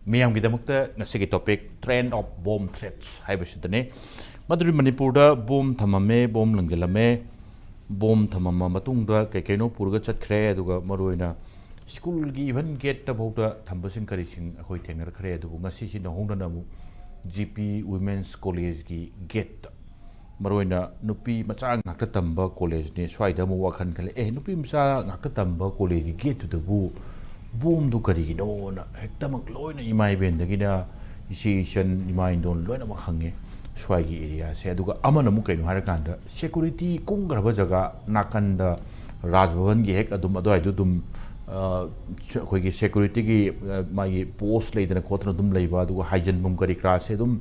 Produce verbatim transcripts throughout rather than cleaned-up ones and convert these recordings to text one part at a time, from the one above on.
ꯃꯤꯌꯥꯝꯒꯤꯗꯃꯛꯇ ꯉꯁꯤꯒꯤ topic, trend of bomb threats ꯍꯥꯏꯕꯁꯤꯗꯅꯤ꯫ ꯃꯗꯨꯗꯤ ꯃꯅꯤꯄꯨꯔꯗ ꯕꯣꯝ ꯊꯝꯃꯝꯃꯦ, ꯕꯣꯝ ꯂꯪꯁꯤꯜꯂꯝꯃꯦ꯫ ꯕꯣꯝ ꯊꯝꯃꯝꯃ ꯃꯇꯨꯡꯗ ꯀꯩ ꯀꯩꯅꯣ ꯄꯨꯔꯒ ꯆꯠꯈ꯭ꯔꯦ꯫ ꯑꯗꯨꯒ ꯃꯔꯨꯑꯣꯏꯅ ꯁ꯭ꯀꯨꯜꯒꯤ even gateꯇ ꯐꯥꯎꯗ ꯊꯝꯕꯁꯤꯡ ꯀꯔꯤꯁꯤꯡ ꯑꯩꯈꯣꯏ ꯊꯦꯡꯅꯔꯛꯈ꯭ꯔꯦ꯫ ꯑꯗꯨꯕꯨ ꯉꯁꯤꯁꯤ ꯅꯧꯍꯧꯅꯅ ꯑꯃꯨꯛ G P Women's Collegeꯀꯤ gateꯇ, ꯃꯔꯨꯑꯣꯏꯅ ꯅꯨꯄꯤ ꯃꯆꯥ ꯉꯥꯛꯇ ꯇꯝꯕ collegeꯅꯤ, ꯁ꯭ꯋꯥꯏꯗ ꯑꯃꯨꯛ ꯋꯥꯈꯜ ꯈꯜꯂꯦ, "ꯑꯦ, ꯅꯨꯄꯤ ꯃꯆꯥ ꯉꯥꯛꯇ ꯇꯝꯕ collegeꯀꯤ gateꯇꯨꯗꯕꯨ ꯕꯣꯝꯗꯨ ꯀꯔꯤꯒꯤꯅꯣꯅ?" ꯍꯦꯛꯇꯃꯛ ꯂꯣꯏꯅ ꯏꯃꯥ ꯏꯕꯦꯟꯗꯒꯤꯅ ꯏꯆꯦ ꯏꯆꯟ, ꯏꯃꯥ ꯏꯟꯗꯣꯟ ꯂꯣꯏꯅꯃꯛ ꯍꯪꯉꯦ ꯁ꯭ꯋꯥꯏꯒꯤ areaꯁꯦ꯫ ꯑꯗꯨꯒ ꯑꯃꯅ ꯑꯃꯨꯛ ꯀꯩꯅꯣ ꯍꯥꯏꯔꯀꯥꯟꯗ, security ꯀꯨꯝꯈ꯭ꯔꯕ ꯖꯒꯥ ꯅꯥꯀꯟꯗ ꯔꯥꯖ ꯚꯕꯟꯒꯤ ꯍꯦꯛ ꯑꯗꯨꯝ ꯑꯗꯨꯋꯥꯏꯗꯨ ꯑꯗꯨꯝ, ꯑ, ꯑꯩꯈꯣꯏꯒꯤ securityꯒꯤ, ꯑ, ꯃꯥꯒꯤ post ꯂꯩꯗꯅ ꯈꯣꯠꯇꯅ ꯑꯗꯨꯝ ꯂꯩꯕ, ꯑꯗꯨꯒ ꯍꯥꯏꯖꯟꯐꯝ ꯀꯔꯤ ꯀꯔꯥꯁꯦ ꯑꯗꯨꯝ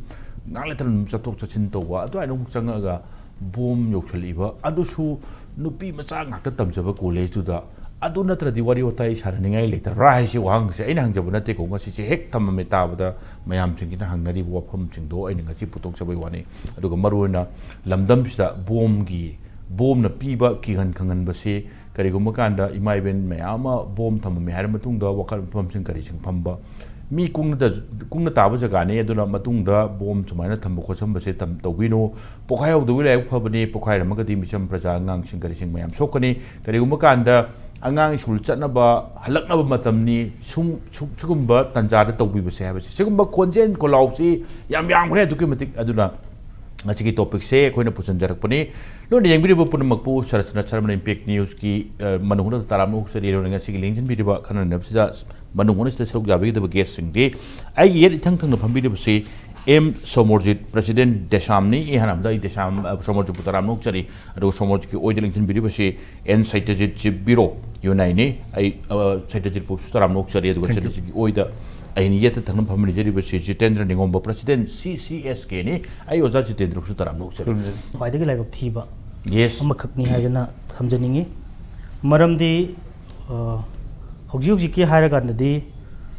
ꯉꯥꯏꯍꯥꯛ ꯂꯩꯇꯅ ꯑꯗꯨꯝ ꯆꯠꯊꯣꯛ ꯆꯠꯁꯤꯟ ꯇꯧꯕ, ꯑꯗꯨꯋꯥꯏꯗ ꯑꯃꯨꯛ ꯆꯪꯉꯛꯑꯒ ꯕꯣꯝ ꯌꯧꯁꯜꯂꯛꯏꯕ, ꯑꯗꯨꯁꯨ ꯅꯨꯄꯤ ꯃꯆꯥ ꯉꯥꯛꯇ ꯇꯝꯖꯕ collegeꯇꯨꯗ꯫ ꯑꯗꯨ ꯅꯠꯇ꯭ꯔꯗꯤ ꯋꯥꯔꯤ ꯋꯥꯇꯥꯏ ꯁꯥꯟꯅꯅꯤꯡꯉꯥꯏ ꯂꯩꯇꯕ꯭ꯔꯥ ꯍꯥꯏꯁꯤ ꯋꯥꯍꯪꯁꯦ ꯑꯩꯅ ꯍꯪꯖꯕ ꯅꯠꯇꯦꯀꯣ, ꯉꯁꯤꯁꯦ ꯍꯦꯛ ꯊꯝꯃꯝꯃꯦ ꯇꯥꯕꯗ ꯃꯌꯥꯝꯁꯤꯡꯁꯤꯅ ꯍꯪꯅꯔꯤꯕ ꯋꯥꯐꯝꯁꯤꯡꯗꯣ ꯑꯩꯅ ꯉꯁꯤ ꯄꯨꯊꯣꯛꯆꯕꯒꯤ ꯋꯥꯅꯤ꯫ ꯑꯗꯨꯒ ꯃꯔꯨꯑꯣꯏꯅ ꯂꯝꯗꯝꯁꯤꯗ ꯕꯣꯝꯒꯤ, ꯕꯣꯝꯅ ꯄꯤꯕ ꯀꯤꯍꯟ ꯈꯪꯍꯟꯕꯁꯤ, ꯀꯔꯤꯒꯨꯝꯕ ꯀꯥꯟꯗ ꯏꯃꯥ ꯏꯕꯦꯟ ꯃꯌꯥꯝ ꯑꯃ ꯕꯣꯝ ꯊꯝꯃꯝꯃꯦ ꯍꯥꯏꯔ ꯃꯇꯨꯡꯗ ꯋꯥꯈꯜ ꯃꯐꯝꯁꯤꯡ ꯀꯔꯤꯁꯤꯡ ꯐꯝꯕ, ꯃꯤ ꯀꯨꯡꯅ, ꯀꯨꯡꯅ ꯇꯥꯕ ꯖꯒꯥꯅꯤ, ꯑꯗꯨꯅ ꯃꯇꯨꯡꯗ ꯕꯣꯝ ꯁꯨꯃꯥꯏꯅ ꯊꯝꯕ ꯈꯣꯠꯆꯟꯕꯁꯦ ꯇꯝ-, ꯇꯧꯕꯤꯅꯨ꯫ ꯄꯣꯈꯥꯏꯍꯧꯗꯕꯒꯤ ꯂꯥꯏꯕꯛ ꯐꯕꯅꯤ, ꯄꯣꯈꯥꯏꯔꯝꯃꯒꯗꯤ ꯃꯤꯆꯝ ꯄ꯭ꯔꯖꯥ ꯑꯉꯥꯡꯁꯤꯡ ꯀꯔꯤꯁꯤꯡ ꯃꯌꯥꯝ ꯁꯣꯛꯀꯅꯤ꯫ ꯀꯔꯤꯒꯨꯝꯕ ꯀꯥꯟꯗ ꯑꯉꯥꯡ ꯁ꯭ꯀꯨꯜ ꯆꯠꯅꯕ, ꯍꯜꯂꯛꯅꯕ ꯃꯇꯝꯅꯤ, ꯁꯨꯝ-, ꯁꯨ-, ꯁꯤꯒꯨꯝꯕ ꯇꯥꯟꯖꯥꯗ ꯇꯧꯕꯤꯕꯁꯦ ꯍꯥꯏꯕꯁꯦ꯫ ꯁꯤꯒꯨꯝꯕ ꯈꯣꯟꯖꯦꯜ ꯈꯣꯜꯂꯥꯎꯁꯤ ꯌꯥꯝ ꯌꯥꯝꯈ꯭ꯔꯦ ꯑꯗꯨꯛꯀꯤ ꯃꯇꯤꯛ꯫ ꯑꯗꯨꯅ ꯉꯁꯤꯒꯤ topicꯁꯦ ꯑꯩꯈꯣꯏꯅ ꯄꯨꯁꯤꯟꯖꯔꯛꯄꯅꯤ꯫ ꯂꯣꯏꯅ ꯌꯦꯡꯕꯤꯔꯤꯕ ꯄꯨꯝꯅꯃꯛꯄꯨ ꯁꯔꯠꯆꯟꯗ꯭ꯔ ꯁꯔꯃꯅ Impact Newsꯀꯤ, ꯑ, ꯃꯅꯨꯡ ꯍꯨꯠꯅ ꯇꯔꯥꯝꯅ ꯑꯣꯛꯆꯔꯤ꯫ ꯑꯗꯨꯅ ꯉꯁꯤꯒꯤ ꯂꯦꯡꯁꯤꯟꯕꯤꯔꯤꯕ ꯈꯟꯅ ꯅꯩꯅꯕꯁꯤꯗ ꯃꯅꯨꯡ ꯍꯨꯠꯅꯁꯤꯗ ꯁꯔꯨꯛ ꯌꯥꯕꯤꯒꯗꯕ guestꯁꯤꯡꯗꯤ ꯑꯩꯒꯤ ꯌꯦꯠ ꯏꯊꯪ ꯊꯪꯅ ꯐꯝꯕꯤꯔꯤꯕꯁꯤ ꯑꯦꯝ ꯁꯣꯃꯣꯔꯖꯤꯠ, president ꯗꯦꯁꯥꯝꯅꯤ꯫ ꯏꯍꯥꯟ ꯍꯥꯟꯕꯗ ꯑꯩ ꯗꯦꯁꯥꯝ, ꯑ, ꯁꯣꯃꯣꯔꯖꯤꯠꯄꯨ ꯇꯔꯥꯝꯅ ꯑꯣꯛꯆꯔꯤ꯫ ꯑꯗꯨꯒ ꯁꯣꯃꯣꯔꯖꯤꯠꯀꯤ ꯑꯣꯏꯗ ꯂꯦꯡꯁꯤꯟꯕꯤꯔꯤꯕꯁꯤ ꯑꯦꯟ ꯁꯩꯇꯖꯤꯠ, Chief Bureau, UNIꯅꯤ꯫ ꯑꯩ, ꯑ, ꯁꯩꯇꯖꯤꯠꯄꯨꯁꯨ ꯇꯔꯥꯝꯅ ꯑꯣꯛꯆꯔꯤ꯫ ꯑꯗꯨꯒ Thank you. ꯁꯩꯇꯖꯤꯠꯀꯤ ꯑꯣꯏꯗ ꯑꯩꯅ ꯌꯦꯠꯇ ꯊꯪꯅ ꯐꯝꯃꯤꯟꯅꯖꯔꯤꯕꯁꯤ ꯖꯤꯇꯦꯟꯗ꯭ꯔ ꯅꯤꯉꯣꯝꯕ, president CCSKꯅꯤ꯫ ꯑꯩ ꯑꯣꯖꯥ ꯖꯤꯇꯦꯟꯗ꯭ꯔꯕꯨꯁꯨ ꯇꯔꯥꯝꯅ ꯑꯣꯛꯆꯔꯤ꯫ ꯈ꯭ꯋꯥꯏꯗꯒꯤ ꯂꯥꯏꯕꯛ ꯊꯤꯕ Yes. ꯑꯃꯈꯛꯅꯤ ꯍꯥꯏꯗꯅ ꯊꯝꯖꯅꯤꯡꯉꯤ꯫ ꯃꯔꯝꯗꯤ ꯑ, ꯍꯧꯖꯤꯛ ꯍꯧꯖꯤꯛꯀꯤ ꯍꯥꯏꯔꯀꯥꯟꯗꯗꯤ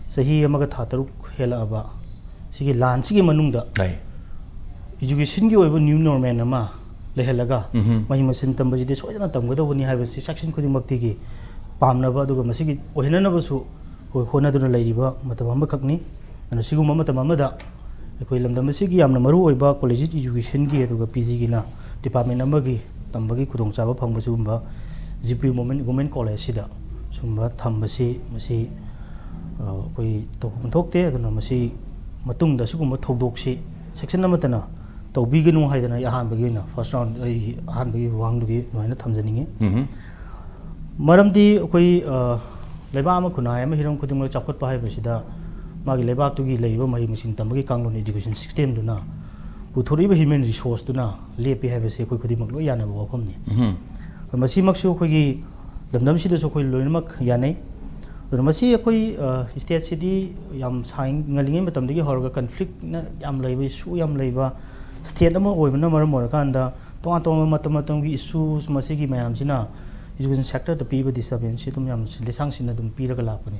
ꯆꯍꯤ ꯑꯃꯒ ꯊꯥ ꯇꯔꯨꯛ ꯍꯦꯜꯂꯛꯑꯕ ꯁꯤꯒꯤ ꯂꯥꯟꯁꯤꯒꯤ ꯃꯅꯨꯡꯗ ꯍꯣꯏ. ꯏꯖꯨꯀꯦꯁꯟꯒꯤ ꯑꯣꯏꯕ ꯅ꯭ꯌꯨ ꯅꯣꯔꯃꯦꯜ ꯑꯃ ꯂꯩꯍꯜꯂꯒ ꯎꯝꯍꯨꯝ. ꯃꯍꯩ ꯃꯁꯤꯡ ꯇꯝꯕꯁꯤꯗꯤ ꯁꯣꯏꯗꯅ ꯇꯝꯒꯗꯧꯕꯅꯤ ꯍꯥꯏꯕꯁꯤ ꯁꯦꯛꯁꯟ ꯈꯨꯗꯤꯡꯃꯛꯇꯤꯒꯤ ꯄꯥꯝꯅꯕ, ꯑꯗꯨꯒ ꯃꯁꯤꯒꯤ ꯑꯣꯏꯍꯟꯅꯅꯕꯁꯨ ꯑꯩꯈꯣꯏ ꯍꯣꯠꯅꯗꯨꯅ ꯂꯩꯔꯤꯕ ꯃꯇꯝ ꯑꯃꯈꯛꯅꯤ꯫ ꯑꯗꯨꯅ ꯁꯤꯒꯨꯝꯕ ꯃꯇꯝ ꯑꯃꯗ ꯑꯩꯈꯣꯏ ꯂꯝꯗꯝ ꯑꯁꯤꯒꯤ ꯌꯥꯝꯅ ꯃꯔꯨ ꯑꯣꯏꯕ ꯀꯣꯂꯦꯖ ꯏꯖꯨꯀꯦꯁꯟꯒꯤ ꯑꯗꯨꯒ ꯄꯤ ꯖꯤꯒꯤꯅ ꯗꯤꯄꯥꯔꯠꯃꯦꯟ ꯑꯃꯒꯤ ꯇꯝꯕꯒꯤ ꯈꯨꯗꯣꯡꯆꯥꯕ ꯐꯪꯕ ꯁꯤꯒꯨꯝꯕ ꯖꯤ ꯄꯤ ꯋꯨꯃꯦꯟ ꯋꯨꯃꯦꯟ ꯀꯣꯂꯦꯖꯁꯤꯗ ꯁꯨꯝꯕ ꯊꯝꯕꯁꯤ, ꯃꯁꯤ ꯑ, ꯑꯩꯈꯣꯏ ꯇꯧꯐꯝ ꯊꯣꯛꯇꯦ꯫ ꯑꯗꯨꯅ ꯃꯁꯤ ꯃꯇꯨꯡꯗ ꯁꯤꯒꯨꯝꯕ ꯊꯧꯗꯣꯛꯁꯤ ꯁꯦꯛꯁꯟ ꯑꯃꯠꯇꯅ ꯇꯧꯕꯤꯒꯅꯨ ꯍꯥꯏꯗꯅ ꯑꯩ ꯑꯍꯥꯟꯕꯒꯤ ꯑꯣꯏꯅ, ꯐꯥꯔꯁ ꯔꯥꯎꯟ, ꯑꯩ ꯑꯍꯥꯟꯕꯒꯤ ꯋꯥꯍꯪꯗꯨꯒꯤ ꯑꯗꯨꯃꯥꯏꯅ ꯊꯝꯖꯅꯤꯡꯉꯤ꯫ ꯎꯝꯍꯨꯝ. ꯃꯔꯝꯗꯤ ꯑꯩꯈꯣꯏ, ꯑ, ꯂꯩꯕꯥꯛ ꯑꯃ, ꯈꯨꯟꯅꯥꯏ ꯑꯃ, ꯍꯤꯔꯝ ꯈꯨꯗꯤꯡꯃꯛ ꯆꯥꯎꯈꯠꯄ ꯍꯥꯏꯕꯁꯤꯗ ꯃꯥꯒꯤ ꯂꯩꯕꯥꯛꯇꯨꯒꯤ ꯂꯩꯔꯤꯕ ꯃꯍꯩ ꯃꯁꯤꯡ ꯇꯝꯕꯒꯤ ꯀꯥꯡꯂꯣꯟ, ꯏꯗꯨꯀꯦꯁꯟ ꯁꯤꯁꯇꯦꯝꯗꯨꯅ ꯄꯨꯊꯣꯔꯛꯏꯕ ꯍ꯭ꯌꯨꯃꯦꯟ ꯔꯤꯁꯣꯔꯁꯇꯨꯅ ꯂꯦꯞꯄꯤ ꯍꯥꯏꯕꯁꯤ ꯑꯩꯈꯣꯏ ꯈꯨꯗꯤꯡꯃꯛ ꯂꯣꯏ ꯌꯥꯅꯕ ꯋꯥꯐꯝꯅꯤ꯫ ꯎꯝꯍꯨꯝ. ꯃꯁꯤꯃꯛꯁꯨ ꯑꯩꯈꯣꯏꯒꯤ ꯂꯝꯗꯝꯁꯤꯗꯁꯨ ꯑꯩꯈꯣꯏ ꯂꯣꯏꯅꯃꯛ ꯌꯥꯅꯩ꯫ ꯑꯗꯨꯅ ꯃꯁꯤ ꯑꯩꯈꯣꯏ, ꯑ, ꯁ꯭ꯇꯦꯠꯁꯤꯗꯤ ꯌꯥꯝ ꯁꯥꯡ-, ꯉꯜꯂꯤꯉꯩ ꯃꯇꯝꯗꯒꯤ ꯍꯧꯔꯒ ꯀꯟꯐ꯭ꯂꯤꯛꯅ ꯌꯥꯝ ꯂꯩꯕ, ꯏꯁꯨ ꯌꯥꯝ ꯂꯩꯕ ꯁ꯭ꯇꯦꯠ ꯑꯃ ꯑꯣꯏꯕꯅ ꯃꯔꯝ ꯑꯣꯏꯔꯀꯥꯟꯗ ꯇꯣꯉꯥꯟ ꯇꯣꯉꯥꯟꯕ ꯃꯇꯝ ꯃꯇꯝꯒꯤ ꯏꯁꯨꯁ ꯃꯁꯤꯒꯤ ꯃꯌꯥꯝꯁꯤꯅ ꯏꯖꯨꯀꯦꯁꯟ ꯁꯦꯛꯇꯔꯗ ꯄꯤꯕ ꯗꯤꯁꯇꯔꯕꯦꯟꯁꯁꯤ ꯑꯗꯨꯝ ꯌꯥꯝ ꯂꯤꯁꯥꯡ ꯁꯤꯟꯅ ꯑꯗꯨꯝ ꯄꯤꯔꯒ ꯂꯥꯛꯄꯅꯤ꯫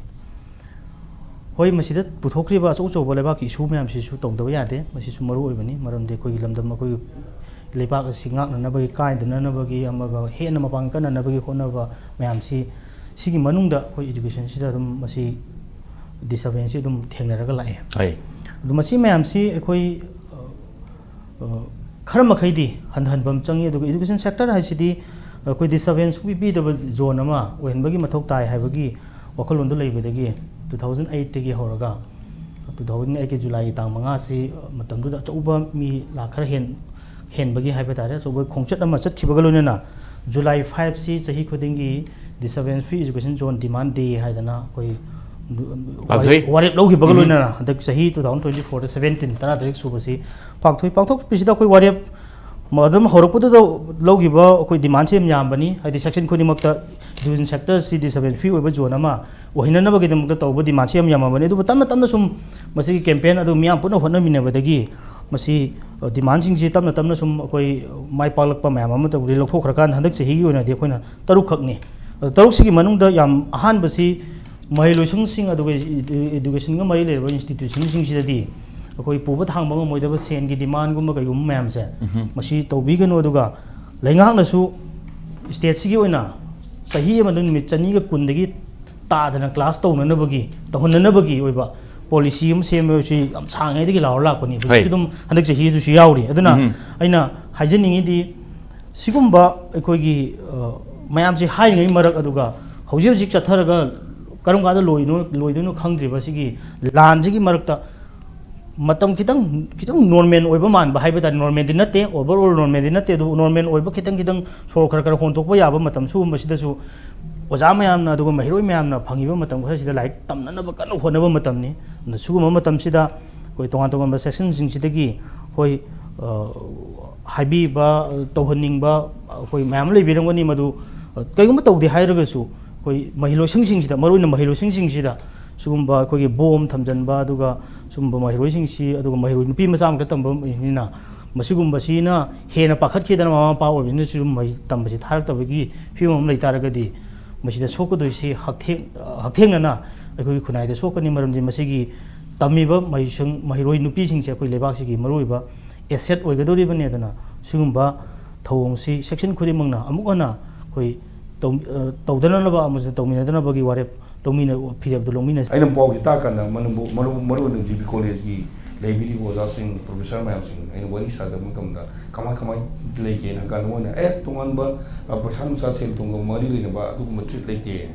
ꯍꯣꯏ, ꯃꯁꯤꯗ ꯄꯨꯊꯣꯛꯈ꯭ꯔꯤꯕ ꯑꯆꯧ ꯑꯆꯧꯕ ꯂꯩꯕꯥꯛꯀꯤ ꯏꯁꯨ ꯃꯌꯥꯝꯁꯤꯁꯨ ꯇꯧꯗꯕ ꯌꯥꯗꯦ꯫ ꯃꯁꯤꯁꯨ ꯃꯔꯨ ꯑꯣꯏꯕꯅꯤ, ꯃꯔꯝꯗꯤ ꯑꯩꯈꯣꯏꯒꯤ ꯂꯝꯗꯝ, ꯑꯩꯈꯣꯏꯒꯤ ꯂꯩꯕꯥꯛ ꯑꯁꯤ ꯉꯥꯛꯅꯅꯕꯒꯤ, ꯀꯥꯏꯗꯅꯅꯕꯒꯤ, ꯑꯃꯒ ꯍꯦꯟꯅ ꯃꯄꯥꯡꯒꯜ ꯀꯟꯅꯅꯕꯒꯤ ꯍꯣꯠꯅꯕ ꯃꯌꯥꯝꯁꯤ, ꯁꯤꯒꯤ ꯃꯅꯨꯡꯗ ꯑꯩꯈꯣꯏ ꯏꯗꯨꯀꯦꯁꯟꯁꯤꯗ ꯑꯗꯨꯝ ꯃꯁꯤ ꯗꯤꯁꯇꯔꯕꯦꯟꯁꯁꯤ ꯑꯗꯨꯝ ꯊꯦꯡꯅꯔꯒ ꯂꯥꯛꯑꯦ꯫ ꯍꯣꯏ. ꯑꯗꯨ ꯃꯁꯤ ꯃꯌꯥꯝꯁꯤ ꯑꯩꯈꯣꯏ, ꯑ, ꯑ, ꯈꯔ ꯃꯈꯩꯗꯤ ꯍꯟꯊꯍꯟꯕ ꯑꯃ ꯆꯪꯉꯤ꯫ ꯑꯗꯨꯒ ꯏꯗꯨꯀꯦꯁꯟ ꯁꯦꯛꯇꯔ ꯍꯥꯏꯁꯤꯗꯤ ꯑꯩꯈꯣꯏ ꯗꯤꯁꯇꯔꯕꯦꯟꯁ ꯁꯨꯡꯄꯤ ꯄꯤꯗꯕ ꯖꯣꯟ ꯑꯃ ꯑꯣꯏꯍꯟꯕꯒꯤ ꯃꯊꯧ ꯇꯥꯏ ꯍꯥꯏꯕꯒꯤ ꯋꯥꯈꯜꯂꯣꯟꯗꯨ ꯂꯩꯕꯗꯒꯤ two thousand eight ꯇꯒꯤ ꯍꯧꯔꯒ two thousand eight ꯀꯤ ꯖꯨꯂꯥꯏꯒꯤ ꯇꯥꯡ ꯃꯉꯥꯁꯤ, ꯑ, ꯃꯇꯝꯗꯨꯗ ꯑꯆꯧꯕ ꯃꯤ ꯂꯥꯛ ꯈꯔ ꯍꯦꯟ-, ꯍꯦꯟꯕꯒꯤ ꯍꯥꯏꯕ ꯇꯥꯔꯦ, ꯑꯆꯧꯕ ꯈꯣꯡꯆꯠ ꯑꯃ ꯆꯠꯈꯤꯕꯒ ꯂꯣꯏꯅꯅ ꯖꯨꯂꯥꯏ five ꯁꯤ ꯆꯍꯤ ꯈꯨꯗꯤꯡꯒꯤ Disturbance Free Education Zone Demand Day ꯍꯥꯏꯗꯅ ꯑꯩꯈꯣꯏ ꯄꯥꯡꯊꯣꯛꯏ꯫ ꯋꯥꯔꯦꯞ ꯂꯧꯈꯤꯕꯒ ꯎꯝ꯫ ꯂꯣꯏꯅꯅ ꯍꯟꯗꯛ ꯆꯍꯤ two thousand twenty four ꯗ seventeen, ꯇꯔꯥꯇꯔꯦꯠ ꯁꯨꯕꯁꯤ ꯄꯥꯡꯊꯣꯛꯏ꯫ ꯄꯥꯡꯊꯣꯛꯄꯁꯤꯗ ꯑꯩꯈꯣꯏ ꯋꯥꯔꯦꯞ ꯃ-, ꯑꯗꯨꯝ ꯍꯧꯔꯛꯄꯗꯨꯗ ꯂꯧꯈꯤꯕ ꯑꯩꯈꯣꯏ demandꯁꯦ ꯌꯥꯝ ꯌꯥꯝꯕꯅꯤ꯫ ꯍꯥꯏꯗꯤ section ꯈꯨꯗꯤꯡꯃꯛꯇ education sectorꯁꯤ disturbance free ꯑꯣꯏꯕ zone ꯑꯃ ꯑꯣꯏꯍꯟꯅꯅꯕꯒꯤꯗꯃꯛꯇ ꯇꯧꯕ demandꯁꯤ ꯌꯥꯝ ꯌꯥꯝꯃꯕꯅꯤ꯫ ꯑꯗꯨꯕꯨ ꯇꯞꯅ ꯇꯞꯅ ꯁꯨꯝ ꯃꯁꯤꯒꯤ campaign ꯑꯗꯨ ꯃꯤꯌꯥꯝ ꯄꯨꯟꯅ ꯍꯣꯠꯅꯃꯤꯟꯅꯕꯗꯒꯤ ꯃꯁꯤ, ꯑ, ꯗꯤꯃꯥꯟꯁꯤꯡꯁꯤ ꯇꯞꯅ ꯇꯞꯅ ꯁꯨꯝ ꯑꯩꯈꯣꯏ ꯃꯥꯏ ꯄꯥꯛꯂꯛꯄ ꯃꯌꯥꯝ ꯑꯃ ꯇꯧꯕꯗꯒꯤ ꯂꯧꯊꯣꯛꯈ꯭ꯔꯀꯥꯟꯗ ꯍꯟꯗꯛ ꯆꯍꯤꯒꯤ ꯑꯣꯏꯅꯗꯤ ꯑꯩꯈꯣꯏꯅ ꯇꯔꯨꯛꯈꯛꯅꯤ꯫ ꯑꯗꯣ ꯇꯔꯨꯛꯁꯤꯒꯤ ꯃꯅꯨꯡꯗ ꯌꯥꯝ ꯑꯍꯥꯟꯕꯁꯤ ꯃꯍꯩ ꯂꯣꯏꯁꯪꯁꯤꯡ ꯑꯗꯨꯒ ꯏ-, ꯏ-, educationꯒ ꯃꯔꯤ ꯂꯩꯅꯕ institutionꯁꯤꯡꯁꯤꯗꯗꯤ ꯑꯩꯈꯣꯏ ꯄꯨꯕ ꯊꯥꯡꯕ ꯉꯝꯃꯣꯏꯗꯕ ꯁꯦꯟꯒꯤ demandꯒꯨꯝꯕ ꯀꯩꯒꯨꯝꯕ ꯃꯌꯥꯝꯁꯦ, ꯎꯝꯍꯨꯝ꯫ ꯃꯁꯤ ꯇꯧꯕꯤꯒꯅꯨ꯫ ꯑꯗꯨꯒ ꯂꯩꯉꯥꯛꯅꯁꯨ stateꯁꯤꯒꯤ ꯑꯣꯏꯅ ꯆꯍꯤ ꯑꯃꯗ ꯅꯨꯃꯤꯠ ꯆꯅꯤꯒ ꯀꯨꯟꯗꯒꯤ ꯇꯥꯗꯅ class ꯇꯧꯅꯅꯕꯒꯤ, ꯇꯧꯍꯟꯅꯅꯕꯒꯤ ꯑꯣꯏꯕ policy ꯑꯃ ꯁꯦꯝꯕꯁꯤ ꯌꯥꯝ ꯁꯥꯡꯉꯩꯗꯒꯤ ꯂꯥꯎꯔ ꯂꯥꯛꯄꯅꯤ꯫ ꯍꯣꯏ꯫ ꯍꯧꯖꯤꯛꯁꯨ ꯑꯗꯨꯝ ꯍꯟꯗꯛ ꯆꯍꯤꯗꯁꯨ ꯌꯥꯎꯔꯤ꯫ ꯑꯗꯨꯅ ꯎꯝꯍꯨꯝ꯫ ꯑꯩꯅ ꯍꯥꯏꯖꯅꯤꯡꯉꯤꯗꯤ, ꯁꯤꯒꯨꯝꯕ ꯑꯩꯈꯣꯏꯒꯤ, ꯑ, ꯃꯌꯥꯝꯁꯤ ꯍꯥꯏꯔꯤꯉꯩ ꯃꯔꯛ ꯑꯗꯨꯒ ꯍꯧꯖꯤꯛ ꯍꯧꯖꯤꯛ ꯆꯠꯊꯔꯒ ꯀꯔꯝ ꯀꯥꯟꯗ ꯂꯣꯏꯅꯣ-, ꯂꯣꯏꯗꯣꯏꯅꯣ ꯈꯪꯗ꯭ꯔꯤꯕ ꯁꯤꯒꯤ ꯂꯥꯟꯁꯤꯒꯤ ꯃꯔꯛꯇ ꯃꯇꯝ ꯈꯤꯇꯪ, ꯈꯤꯇꯪ normal ꯑꯣꯏꯕ ꯃꯥꯟꯕ ꯍꯥꯏꯕ ꯇꯥꯔꯦ꯫ Normalꯗꯤ ꯅꯠꯇꯦ, overall normalꯗꯤ ꯅꯠꯇꯦ, ꯑꯗꯨꯕꯨ normal ꯑꯣꯏꯕ ꯈꯤꯇꯪ ꯈꯤꯇꯪ ꯁꯣꯔ ꯈꯔ ꯈꯔ ꯍꯣꯟꯗꯣꯛꯄ ꯌꯥꯕ ꯃꯇꯝ ꯁꯤꯒꯨꯝꯕꯁꯤꯗꯁꯨ ꯑꯣꯖꯥ ꯃꯌꯥꯝꯅ ꯑꯗꯨꯒ ꯃꯍꯩꯔꯣꯏ ꯃꯌꯥꯝꯅ ꯐꯪꯉꯤꯕ ꯃꯇꯝ ꯈꯔꯁꯤꯗ ꯂꯥꯏꯔꯤꯛ ꯇꯝꯅꯅꯕ ꯀꯟꯅ ꯍꯣꯠꯅꯕ ꯃꯇꯝꯅꯤ꯫ ꯑꯗꯨꯅ ꯁꯤꯒꯨꯝꯕ ꯃꯇꯝꯁꯤꯗ ꯑꯩꯈꯣꯏ ꯇꯣꯉꯥꯟ ꯇꯣꯉꯥꯟꯕ sectionꯁꯤꯡꯁꯤꯗꯒꯤ ꯑꯩꯈꯣꯏ, ꯑ, ꯍꯥꯏꯕꯤꯕ, ꯇꯧꯍꯟꯅꯤꯡꯕ ꯑꯩꯈꯣꯏ ꯃꯌꯥꯝ ꯑꯃ ꯂꯩꯕꯤꯔꯝꯒꯅꯤ꯫ ꯃꯗꯨ, ꯑ, ꯀꯩꯒꯨꯝꯕ ꯇꯧꯗꯦ ꯍꯥꯏꯔꯒꯁꯨ ꯑꯩꯈꯣꯏ ꯃꯍꯩꯂꯣꯏꯁꯪꯁꯤꯡꯁꯤꯗ, ꯃꯔꯨꯑꯣꯏꯅ ꯃꯍꯩꯂꯣꯏꯁꯪꯁꯤꯡꯁꯤꯗ ꯁꯤꯒꯨꯝꯕ ꯑꯩꯈꯣꯏꯒꯤ bomb ꯊꯝꯖꯤꯟꯕ, ꯑꯗꯨꯒ ꯁꯤꯒꯨꯝꯕ ꯃꯍꯩꯔꯣꯏꯁꯤꯡꯁꯤ, ꯑꯗꯨꯒ ꯃꯍꯩꯔꯣꯏ ꯅꯨꯄꯤ ꯃꯆꯥ ꯑꯃꯈꯛꯇ ꯇꯝꯕꯅꯤꯅ, ꯃꯁꯤꯒꯨꯝꯕꯁꯤꯅ ꯍꯦꯟꯅ ꯄꯥꯈꯠꯈꯤꯗꯅ ꯃꯃꯥ ꯃꯄꯥ ꯑꯣꯏꯕꯁꯤꯅ ꯁꯤꯒꯨꯝꯕ ꯇꯝꯕꯁꯤ ꯊꯥꯔꯛꯇꯕꯒꯤ ꯐꯤꯕꯝ ꯑꯃ ꯂꯩ ꯇꯥꯔꯒꯗꯤ, ꯃꯁꯤꯗ ꯁꯣꯛꯀꯗꯣꯏꯁꯤ ꯍꯛꯊꯦꯡ-, ꯍꯛꯊꯦꯡꯅꯅ ꯑꯩꯈꯣꯏꯒꯤ ꯈꯨꯟꯅꯥꯏꯗ ꯁꯣꯛꯀꯅꯤ꯫ ꯃꯔꯝꯗꯤ ꯃꯁꯤꯒꯤ ꯇꯝꯃꯤꯕ ꯃꯍꯩꯁꯪ-, ꯃꯍꯩꯔꯣꯏ ꯅꯨꯄꯤꯁꯤꯡꯁꯦ ꯑꯩꯈꯣꯏ ꯂꯩꯕꯥꯛꯁꯤꯒꯤ ꯃꯔꯨꯑꯣꯏꯕ asset ꯑꯣꯏꯒꯗꯧꯔꯤꯕꯅꯤ꯫ ꯑꯗꯨꯅ ꯁꯤꯒꯨꯝꯕ ꯊꯧꯑꯣꯡꯁꯤ section ꯈꯨꯗꯤꯡꯃꯛꯅ ꯑꯃꯨꯛ ꯍꯟꯅ ꯑꯩꯈꯣꯏ ꯇꯧ-, ꯑ, ꯇꯧꯗꯅꯅꯕ ꯑꯃꯁꯨꯡ ꯇꯧꯃꯤꯟꯅꯗꯅꯕꯒꯤ ꯋꯥꯔꯦꯞ ꯂꯧꯃꯤꯟꯅ-, ꯐꯤꯔꯦꯞꯇꯨ ꯂꯧꯃꯤꯟꯅꯁꯤ꯫ ꯑꯩꯅ ꯄꯥꯎꯁꯤ ꯇꯥꯀꯥꯟꯗ ꯃꯅꯤꯄꯨꯔ, ꯃꯔꯨ-, ꯃꯔꯨꯑꯣꯏꯅ G B Collegeꯀꯤ ꯂꯩꯕꯤꯔꯤꯕ ꯑꯣꯖꯥꯁꯤꯡ, professor ꯃꯌꯥꯝꯁꯤꯡ ꯑꯩꯅ ꯋꯥꯔꯤ ꯁꯥꯖꯕ ꯃꯇꯝꯗ ꯀꯃꯥꯏ ꯀꯃꯥꯏ ꯂꯩꯒꯦꯅ ꯍꯪꯀꯥꯟꯗ ꯃꯣꯏꯅ, "ꯑꯦ, ꯇꯣꯉꯥꯟꯕ, ꯑ, ꯄꯩꯁꯥ ꯅꯨꯡꯁꯥ ꯁꯦꯜ ꯊꯨꯝꯒ ꯃꯔꯤ ꯂꯩꯅꯕ ꯑꯗꯨꯒꯨꯝꯕ treat ꯂꯩꯇꯦ꯫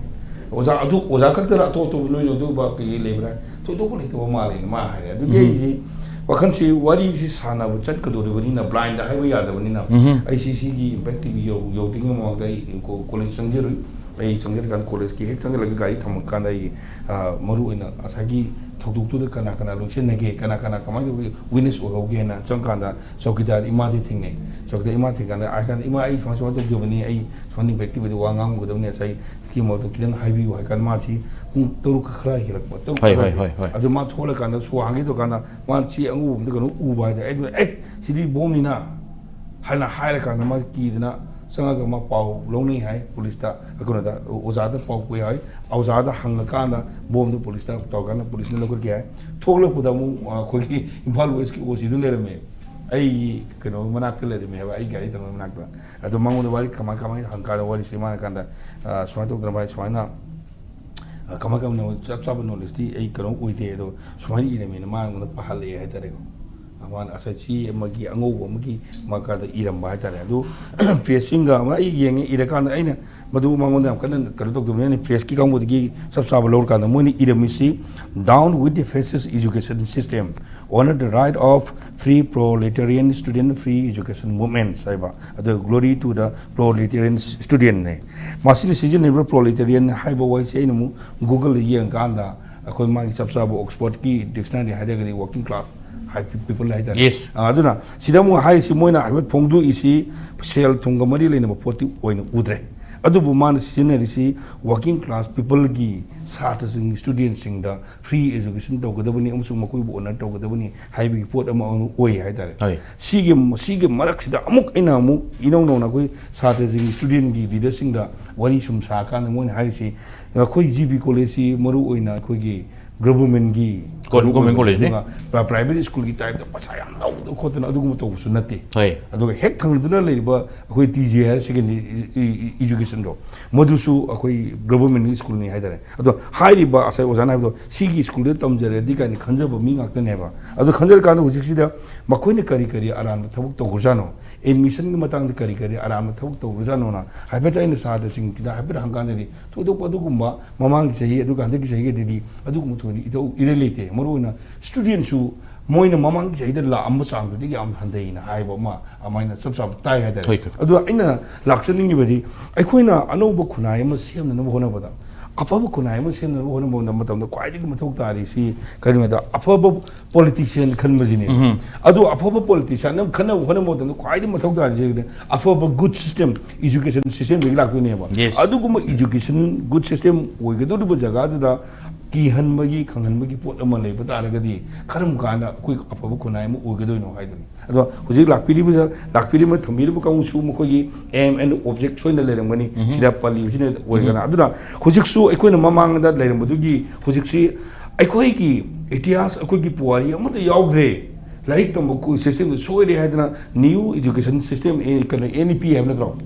ꯑꯣꯖꯥ ꯑꯗꯨ, ꯑꯣꯖꯥ ꯈꯛꯇꯔ, ꯑꯇꯣꯞ ꯑꯇꯣꯞꯄ ꯅꯣꯏꯅ ꯑꯗꯨꯒꯨꯝꯕ ꯀꯩꯀꯩ ꯂꯩꯕ꯭ꯔꯥ? ꯊꯣꯏꯗꯣꯛꯄ ꯂꯩꯇꯕ ꯃꯥꯜꯂꯦꯅ" ꯃꯥ ꯍꯥꯏꯔꯦ꯫ ꯑꯗꯨꯒꯤ ꯎꯝ꯫ ꯑꯩꯁꯤ ꯋꯥꯈꯜꯁꯤ, ꯋꯥꯔꯤꯁꯤ ꯁꯥꯟꯅꯕ ꯆꯠꯀꯗꯧꯔꯤꯕꯅꯤꯅ, blindꯗ ꯍꯥꯏꯕ ꯌꯥꯗꯕꯅꯤꯅ, ꯎꯝ꯫ ꯑꯩꯁꯤ ꯁꯤꯒꯤ Impact T V ꯌꯧ-, ꯌꯧꯗ꯭ꯔꯤꯉꯩ ꯃꯃꯥꯡꯗ ꯑꯩ ꯀꯣ-, college ꯆꯪꯖꯔꯨꯏ꯫ ꯑꯩ ꯆꯪꯁꯤꯜꯂꯀꯥꯟꯗ, ꯀꯣꯂꯦꯖꯀꯤ ꯍꯦꯛ ꯆꯪꯁꯤꯜꯂꯒ ꯒꯥꯔꯤ ꯊꯝꯃꯀꯥꯟꯗ ꯑꯩꯒꯤ, ꯑ, ꯃꯔꯨ ꯑꯣꯏꯅ ꯉꯁꯥꯏꯒꯤ ꯊꯧꯗꯣꯛꯇꯨꯗ ꯀꯅꯥ ꯀꯅꯥ ꯂꯣꯏꯁꯤꯟꯅꯒꯦ, ꯀꯅꯥ ꯀꯅꯥ ꯀꯃꯥꯏꯅ ꯇꯧꯕꯒꯤ ꯋꯤꯠꯅꯦꯁ ꯑꯣꯏꯍꯧꯒꯦꯅ ꯆꯪꯀꯥꯟꯗ ꯆꯧꯀꯤꯗꯥꯔ ꯏꯃꯥꯁꯦ ꯊꯦꯡꯅꯩ꯫ ꯆꯧꯀꯤꯗꯥꯔ ꯏꯃꯥ ꯊꯦꯡꯅꯀꯥꯟꯗ, ꯍꯥꯏ ꯀꯥꯟꯗ, "ꯏꯃꯥ, ꯑꯩ ꯁꯨꯃꯥꯏ ꯁꯨꯃꯥꯏꯅ ꯇꯧꯖꯕꯅꯤ, ꯑꯩ ꯁꯨꯃꯥꯏꯅ ꯅꯤꯡꯕ ꯑꯦꯛꯇꯤꯚ ꯑꯣꯏꯗꯦ, ꯋꯥ ꯉꯥꯡꯒꯗꯕꯅꯤ, ꯉꯁꯥꯏ ꯀꯤ ꯃꯔꯛꯇ ꯈꯤꯇꯪ ꯍꯥꯏꯕꯤꯌꯨ" ꯍꯥꯏ ꯀꯥꯟꯗ ꯃꯥꯁꯤ ꯄꯨꯡ ꯇꯔꯨꯛ ꯈꯔ ꯍꯦꯜꯂꯛꯄ, ꯇꯔꯨꯛ ꯍꯣꯏ, ꯈꯔ ꯍꯣꯏ, ꯍꯦꯜꯂꯛꯄ꯫ ꯍꯣꯏ, ꯍꯣꯏ꯫ ꯑꯗꯨ ꯃꯥ ꯊꯣꯛꯂꯀꯥꯟꯗ ꯁꯣ ꯍꯥꯡꯒꯦ ꯇꯧꯀꯥꯟꯗ ꯃꯥ ꯆꯦ ꯑꯉꯧꯕ ꯑꯃꯗ ꯀꯩꯅꯣ ꯎꯕ ꯍꯥꯏꯇꯥꯔꯦ꯫ ꯑꯩ ꯑꯗꯨ, "ꯑꯦ, ꯁꯤꯗꯤ ꯕꯣꯝꯅꯤꯅ" ꯍꯥꯏꯅ ꯍꯥꯏꯔꯀꯥꯟꯗ ꯃꯥ ꯀꯤꯗꯅ ꯆꯪꯉꯒ ꯃꯥ ꯄꯥꯎ ꯂꯧꯅꯩ ꯍꯥꯏ ꯄꯨꯂꯤꯁꯇ, ꯀꯩꯅꯣꯗ, ꯑꯣꯖꯥꯗ ꯄꯥꯎ ꯄꯨꯏ ꯍꯥꯏ꯫ ꯑꯣꯖꯥꯗ ꯍꯪꯉꯀꯥꯟꯗ ꯕꯣꯝꯗꯨ ꯄꯨꯂꯤꯁꯇ ꯇꯧꯔꯀꯥꯟꯗ ꯄꯨꯂꯤꯁꯅ ꯂꯧꯈꯠꯈꯤ ꯍꯥꯏ꯫ ꯊꯣꯛꯂꯛꯄꯗ ꯑꯃꯨꯛ ꯑꯩꯈꯣꯏꯒꯤ ꯏꯝꯐꯥꯜ ꯋꯦꯁꯀꯤ ꯑꯣ ꯁꯤꯗꯨ ꯂꯩꯔꯝꯃꯦ, ꯑꯩꯒꯤ ꯀꯩꯅꯣ ꯃꯅꯥꯛꯇ ꯂꯩꯔꯝꯃꯦ ꯍꯥꯏꯕ, ꯑꯩ ꯒꯥꯔꯤ ꯇꯣꯡꯕ ꯃꯅꯥꯛꯇ꯫ ꯑꯗꯣ ꯃꯉꯣꯟꯗ ꯋꯥꯔꯤ ꯀꯃꯥꯏ ꯀꯃꯥꯏꯅ ꯍꯪꯀꯥꯟꯗ, ꯋꯥꯔꯤꯁꯤ ꯃꯥꯅ ꯀꯥꯟꯗ, "ꯑ, ꯁꯨꯃꯥꯏꯅ ꯇꯧꯗꯅ ꯚꯥꯏ, ꯁꯨꯃꯥꯏꯅ, ꯑ, ꯀꯃꯥꯏ ꯀꯃꯥꯏꯅ ꯆꯞ ꯆꯥꯕ ꯅꯣꯂꯦꯖꯇꯤ ꯑꯩ ꯀꯩꯅꯣ ꯑꯣꯏꯗꯦ, ꯑꯗꯣ ꯁꯨꯃꯥꯏꯅ ꯏꯔꯝꯃꯦꯅ" ꯃꯥ ꯑꯩꯉꯣꯟꯗ ꯄꯥꯍꯜꯂꯛꯑꯦ ꯍꯥꯏꯇꯥꯔꯦꯀꯣ꯫ ꯃꯥꯅ ꯉꯁꯥꯏ ꯆꯦ ꯑꯃꯒꯤ ꯑꯉꯧꯕ ꯑꯃꯒꯤ ꯃꯈꯥꯗ ꯏꯔꯝꯕ ꯍꯥꯏꯇꯥꯔꯦ꯫ ꯑꯗꯨ ꯄ꯭ꯔꯦꯁꯁꯤꯡꯒ ꯑꯃ ꯑꯩ ꯌꯦꯡꯉꯦ, ꯏꯔꯀꯥꯟꯗ ꯑꯩꯅ ꯃꯗꯨ ꯃꯉꯣꯟꯗ ꯌꯥꯝ ꯀꯟꯅ ꯀꯩꯅꯣ ꯇꯧꯗꯕꯅꯤ, ꯑꯩꯅ ꯄ꯭ꯔꯦꯁꯀꯤ ꯀꯥꯡꯕꯨꯗꯒꯤ ꯆꯞ ꯆꯥꯕ ꯂꯧꯔꯀꯥꯟꯗ ꯃꯣꯏꯅ ꯏꯔꯝꯃꯤꯁꯤ, "Down with the fascist education system, honor the right of free proletarian student free education movements" ꯍꯥꯏꯕ, ꯑꯗꯨꯒ "Glory to the proletarian student" ꯅꯦ꯫ ꯃꯁꯤꯅ ꯁꯤꯖꯤꯟꯅꯔꯤꯕ proletarian ꯍꯥꯏꯕ ꯋꯥꯍꯩꯁꯦ ꯑꯩꯅ ꯑꯃꯨꯛ Google ꯗ ꯌꯦꯡꯉꯀꯥꯟꯗ, ꯑꯩꯈꯣꯏ ꯃꯥꯒꯤ ꯆꯞ ꯆꯥꯕ Oxford ꯀꯤ dictionary ꯍꯥꯏꯔꯒꯗꯤ working class ꯍꯥꯏ, people ꯍꯥꯏꯇꯥꯔꯦ꯫ Yes. ꯑ, ꯑꯗꯨꯅ ꯁꯤꯗ ꯑꯃꯨꯛ ꯍꯥꯏꯔꯤꯁꯤ, ꯃꯣꯏꯅ ꯍꯥꯏꯐꯦꯠ ꯐꯣꯡꯗꯣꯛꯏꯁꯤ ꯁꯦꯜ ꯊꯨꯝꯒ ꯃꯔꯤ ꯂꯩꯅꯕ ꯄꯣꯠꯇꯤ ꯑꯣꯏꯅ ꯎꯗ꯭ꯔꯦ꯫ ꯑꯗꯨꯕꯨ ꯃꯥꯅ ꯁꯤꯖꯤꯟꯅꯔꯤꯁꯤ working class people ꯒꯤ ꯁꯥꯇ꯭ꯔꯁꯤꯡ, student ꯁꯤꯡꯗ free education ꯇꯧꯒꯗꯕꯅꯤ ꯑꯃꯁꯨꯡ ꯃꯈꯣꯏꯕꯨ honor ꯇꯧꯒꯗꯕꯅꯤ ꯍꯥꯏꯕꯒꯤ ꯄꯣꯠ ꯑꯃ ꯑꯣꯏ ꯍꯥꯏꯇꯥꯔꯦ꯫ ꯍꯣꯏ꯫ ꯁꯤꯒꯤ, ꯁꯤꯒꯤ ꯃꯔꯛꯁꯤꯗ ꯑꯃꯨꯛ ꯑꯩꯅ ꯑꯃꯨꯛ ꯏꯅꯧ ꯅꯧꯅ ꯑꯩꯈꯣꯏ ꯁꯥꯇ꯭ꯔꯁꯤꯡ, student ꯒꯤ leader ꯁꯤꯡꯗ ꯋꯥꯔꯤ ꯁꯨꯝ ꯁꯥꯀꯥꯟꯗ ꯃꯣꯏꯅ ꯍꯥꯏꯔꯤꯁꯤ, ꯑꯩꯈꯣꯏ G B College ꯁꯤ ꯃꯔꯨ ꯑꯣꯏꯅ ꯑꯩꯈꯣꯏꯒꯤ government ꯒꯤ ꯀꯣ-, government college ꯅꯤ꯫ ꯑꯗꯨꯒ ꯄ꯭ꯔ-, private school ꯒꯤ type ꯇ ꯄꯩꯁꯥ ꯌꯥꯝ ꯂꯧꯗꯅ ꯈꯣꯠꯇꯅ ꯑꯗꯨꯒꯨꯝꯕ ꯇꯧꯕꯁꯨ ꯅꯠꯇꯦ꯫ ꯍꯣꯏ꯫ ꯑꯗꯨꯒ ꯍꯦꯛ ꯊꯪꯅꯗꯨꯅ ꯂꯩꯔꯤꯕ ꯑꯩꯈꯣꯏ T G higher secondary E-, E-, education ꯗꯣ, ꯃꯗꯨꯁꯨ ꯑꯩꯈꯣꯏ government ꯒꯤ school ꯅꯤ ꯍꯥꯏꯇꯥꯔꯦ꯫ ꯑꯗꯣ ꯍꯥꯏꯔꯤꯕ ꯉꯁꯥꯏ ꯑꯣꯖꯥꯅ ꯍꯥꯏꯕꯗꯣ, "ꯁꯤꯒꯤ school ꯗ ꯇꯝꯖꯔꯗꯤ" ꯀꯥꯏꯅ ꯈꯟꯖꯕ ꯃꯤ ꯉꯥꯛꯇꯅꯦꯕ꯫ ꯑꯗꯨ ꯈꯟꯖꯔꯀꯥꯟꯗ ꯍꯧꯖꯤꯛꯁꯤꯗ ꯃꯈꯣꯏꯅ ꯀꯔꯤ ꯀꯔꯤ ꯑꯔꯥꯟꯕ ꯊꯕꯛ ꯇꯧꯈ꯭ꯔꯖꯥꯠꯅꯣ, admission ꯒꯤ ꯃꯇꯥꯡꯗ ꯀꯔꯤ ꯀꯔꯤ ꯑꯔꯥꯟꯕ ꯊꯕꯛ ꯇꯧꯈ꯭ꯔꯖꯥꯠꯅꯣꯅ ꯍꯥꯏꯐꯦꯠ ꯑꯩꯅ ꯁꯥꯇ꯭ꯔꯁꯤꯡꯁꯤꯗ ꯍꯥꯏꯐꯦꯠ ꯍꯪꯀꯥꯟꯗꯗꯤ, ꯊꯣꯏꯗꯣꯛꯄ ꯑꯗꯨꯒꯨꯝꯕ ꯃꯃꯥꯡꯒꯤ ꯆꯍꯤ ꯑꯗꯨꯒ ꯍꯟꯗꯛꯀꯤ ꯆꯍꯤꯒꯗꯗꯤ ꯑꯗꯨꯒꯨꯝꯕ ꯊꯣꯏꯅ ꯏꯊꯧ ꯏꯔꯩ ꯂꯩꯇꯦ꯫ ꯃꯔꯨꯑꯣꯏꯅ student ꯁꯨ ꯃꯣꯏꯅ ꯃꯃꯥꯡꯒꯤ ꯆꯍꯤꯗ ꯂꯥꯛꯑꯝꯕ ꯆꯥꯡꯗꯨꯗꯒꯤ ꯌꯥꯝ ꯍꯟꯊꯩꯅ ꯍꯥꯏꯕ ꯑꯃ ꯑꯗꯨꯃꯥꯏꯅ ꯆꯞ ꯆꯥꯕ ꯇꯥꯏ ꯍꯥꯏꯇꯥꯔꯦ꯫ ꯍꯣꯏ, ꯍꯣꯏ꯫ ꯑꯗꯨ ꯑꯩꯅ ꯂꯥꯛꯆꯅꯤꯡꯉꯤꯕꯗꯤ, ꯑꯩꯈꯣꯏꯅ ꯑꯅꯧꯕ ꯈꯨꯟꯅꯥꯏ ꯑꯃ ꯁꯦꯝꯅꯅꯕ ꯍꯣꯠꯅꯕꯗ, ꯑꯐꯕ ꯈꯨꯟꯅꯥꯏ ꯑꯃ ꯁꯦꯝꯅꯅꯕ ꯍꯣꯠꯅꯕ ꯃꯇꯝꯗ ꯈ꯭ꯋꯥꯏꯗꯒꯤ ꯃꯊꯧ ꯇꯥꯔꯤꯁꯤ ꯀꯔꯤꯅꯣ ꯍꯥꯏꯗ, ꯑꯐꯕ ꯄꯣꯂꯤꯇꯤꯁꯤꯌꯟ ꯈꯟꯕꯁꯤꯅꯦ꯫ ꯑꯗꯨ ꯑꯐꯕ ꯄꯣꯂꯤꯇꯤꯁꯤꯌꯟ ꯑꯃ ꯈꯟꯅꯕ ꯍꯣꯠꯅꯕ ꯃꯇꯝꯗ ꯈ꯭ꯋꯥꯏꯗꯒꯤ ꯃꯊꯧ ꯇꯥꯔꯤꯁꯤ ꯑꯐꯕ ꯒꯨꯗ ꯁꯤꯁꯇꯦꯝ, ꯏꯖꯨꯀꯦꯁꯟ ꯁꯤꯁꯇꯦꯝꯗꯒꯤ ꯂꯥꯛꯇꯣꯏꯅꯦꯕ꯫ Yes. ꯑꯗꯨꯒꯨꯝꯕ ꯏꯖꯨꯀꯦꯁꯟ ꯒꯨꯗ ꯁꯤꯁꯇꯦꯝ ꯑꯣꯏꯒꯗꯧꯔꯤꯕ ꯖꯒꯥꯗꯨꯗ ꯀꯤꯍꯟꯕꯒꯤ, ꯈꯪꯍꯟꯕꯒꯤ ꯄꯣꯠ ꯑꯃ ꯂꯩꯕ ꯇꯥꯔꯒꯗꯤ, ꯀꯔꯝ ꯀꯥꯟꯗ ꯑꯩꯈꯣꯏ ꯑꯐꯕ ꯈꯨꯟꯅꯥꯏ ꯑꯃ ꯑꯣꯏꯒꯗꯣꯏꯅꯣ ꯍꯥꯏꯗꯨꯅꯤ꯫ ꯑꯗꯣ ꯍꯧꯖꯤꯛ ꯂꯥꯛꯄꯤꯔꯤꯕ, ꯂꯥꯛꯄꯤꯔꯤꯕ ꯊꯝꯕꯤꯔꯤꯕ ꯀꯥꯡꯕꯨꯁꯨ ꯃꯈꯣꯏꯒꯤ aim and object ꯁꯣꯏꯅ ꯂꯩꯔꯝꯒꯅꯤ꯫ ꯁꯤꯗ ꯄꯜꯂꯤꯕꯁꯤꯅ ꯑꯣꯏꯔꯒꯅ꯫ ꯑꯗꯨꯅ ꯍꯧꯖꯤꯛꯁꯨ ꯑꯩꯈꯣꯏꯅ ꯃꯃꯥꯡꯗ ꯂꯩꯔꯝꯕꯗꯨꯒꯤ ꯍꯧꯖꯤꯛꯁꯤ ꯑꯩꯈꯣꯏꯒꯤ ꯏꯇꯤꯍꯥꯁ, ꯑꯩꯈꯣꯏꯒꯤ ꯄꯨꯋꯥꯔꯤ ꯑꯃꯠꯇ ꯌꯥꯎꯗ꯭ꯔꯦ꯫ ꯂꯥꯏꯔꯤꯛ ꯇꯝꯕ ꯁꯤꯁꯇꯦꯝꯗꯨ ꯁꯣꯏꯔꯦ ꯍꯥꯏꯗꯅ new education system, ꯑꯦ, ꯀꯩꯅꯣ, N E P ꯍꯥꯏꯕ ꯅꯠꯇ꯭ꯔꯣ?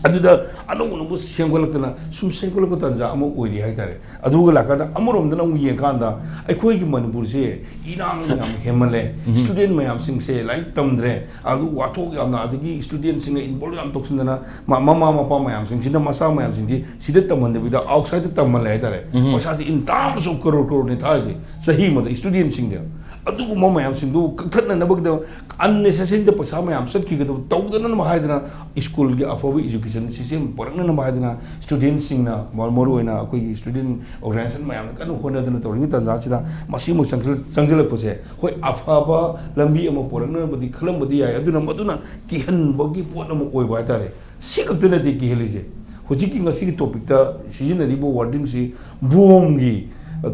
ꯑꯗꯨꯗ ꯑꯅꯧ ꯑꯅꯧꯕ ꯁꯦꯝꯒꯠꯂꯛꯇꯅ ꯁꯨꯝ ꯁꯦꯝꯒꯠꯂꯛꯄ ꯇꯥꯟꯖꯥ ꯑꯃ ꯑꯣꯏꯔꯤ ꯍꯥꯏꯇꯥꯔꯦ꯫ ꯑꯗꯨꯒ ꯂꯥꯛꯀꯥꯟꯗ ꯑꯃꯔꯣꯝꯗꯅ ꯑꯃꯨꯛ ꯌꯦꯡꯀꯥꯟꯗ ꯑꯩꯈꯣꯏꯒꯤ ꯃꯅꯤꯄꯨꯔꯁꯦ ꯏꯔꯥꯡ ꯌꯥꯝ ꯍꯦꯟꯃꯜꯂꯦ꯫ ꯁ꯭ꯇꯨꯗꯦꯟ ꯃꯌꯥꯝꯁꯤꯡꯁꯦ ꯂꯥꯏꯔꯤꯛ ꯇꯝꯗ꯭ꯔꯦ꯫ ꯑꯗꯨ ꯋꯥꯊꯣꯛ ꯌꯥꯝꯅ, ꯑꯗꯒꯤ ꯁ꯭ꯇꯨꯗꯦꯟꯁꯤꯡꯅ involve ꯌꯥꯝ ꯇꯧꯁꯤꯟꯗꯅ ꯃ-, ꯃꯃꯥ ꯃꯄꯥ ꯃꯌꯥꯝꯁꯤꯡꯁꯤꯅ ꯃꯆꯥ ꯃꯌꯥꯝꯁꯤꯡꯁꯤ ꯁꯤꯗ ꯇꯝꯍꯟꯗꯕꯤꯗ outsideꯇ ꯇꯝꯍꯜꯂꯦ ꯍꯥꯏꯇꯥꯔꯦ꯫ ꯄꯩꯁꯥꯁꯦ in terms of crore crore-ꯅꯦ ꯊꯥꯔꯤꯁꯦ ꯆꯍꯤ ꯑꯃꯗ ꯁ꯭ꯇꯨꯗꯦꯟꯁꯤꯡꯗ꯫ ꯑꯗꯨꯒꯨꯝꯕ ꯃꯌꯥꯝꯁꯤꯡꯗꯨ ꯀꯛꯊꯠꯅꯅꯕꯒꯤꯗꯃꯛ unnecessaryꯗ ꯄꯩꯁꯥ ꯃꯌꯥꯝ ꯆꯠꯈꯤꯒꯗꯕ ꯇꯧꯗꯅꯕ ꯍꯥꯏꯗꯅ ꯁ꯭ꯀꯨꯜꯒꯤ ꯑꯐꯕ education system ꯄꯨꯔꯛꯅꯅꯕ ꯍꯥꯏꯗꯅ ꯁ꯭ꯇꯨꯗꯦꯟꯁꯤꯡꯅ ꯃꯔꯨ-, ꯃꯔꯨꯑꯣꯏꯅ ꯑꯩꯈꯣꯏꯒꯤ student organization ꯃꯌꯥꯝꯅ ꯀꯟꯅ ꯍꯣꯠꯅꯗꯅ ꯇꯧꯔꯤꯉꯩ ꯇꯥꯟꯖꯥꯁꯤꯗ ꯃꯁꯤꯃꯨꯛ ꯆꯪꯁꯤꯜ-, ꯆꯪꯁꯤꯜꯂꯛꯄꯁꯦ, ꯍꯣꯏ, ꯑꯐꯕ ꯂꯝꯕꯤ ꯑꯃ ꯄꯨꯔꯛꯅꯕꯗꯤ ꯈꯜꯂꯝꯕꯗꯤ ꯌꯥꯏ, ꯑꯗꯨꯅ ꯃꯗꯨꯅ ꯀꯤꯍꯟꯕꯒꯤ ꯄꯣꯠ ꯑꯃ ꯑꯣꯏꯕ ꯍꯥꯏꯇꯥꯔꯦ꯫ ꯁꯤ ꯈꯛꯇ ꯅꯠꯇꯦ ꯀꯤꯍꯜꯂꯤꯁꯦ꯫ ꯍꯧꯖꯤꯛꯀꯤ ꯉꯁꯤꯒꯤ topicꯇ ꯁꯤꯖꯤꯟꯅꯔꯤꯕ wordingꯁꯤ ꯕꯣꯝꯒꯤ,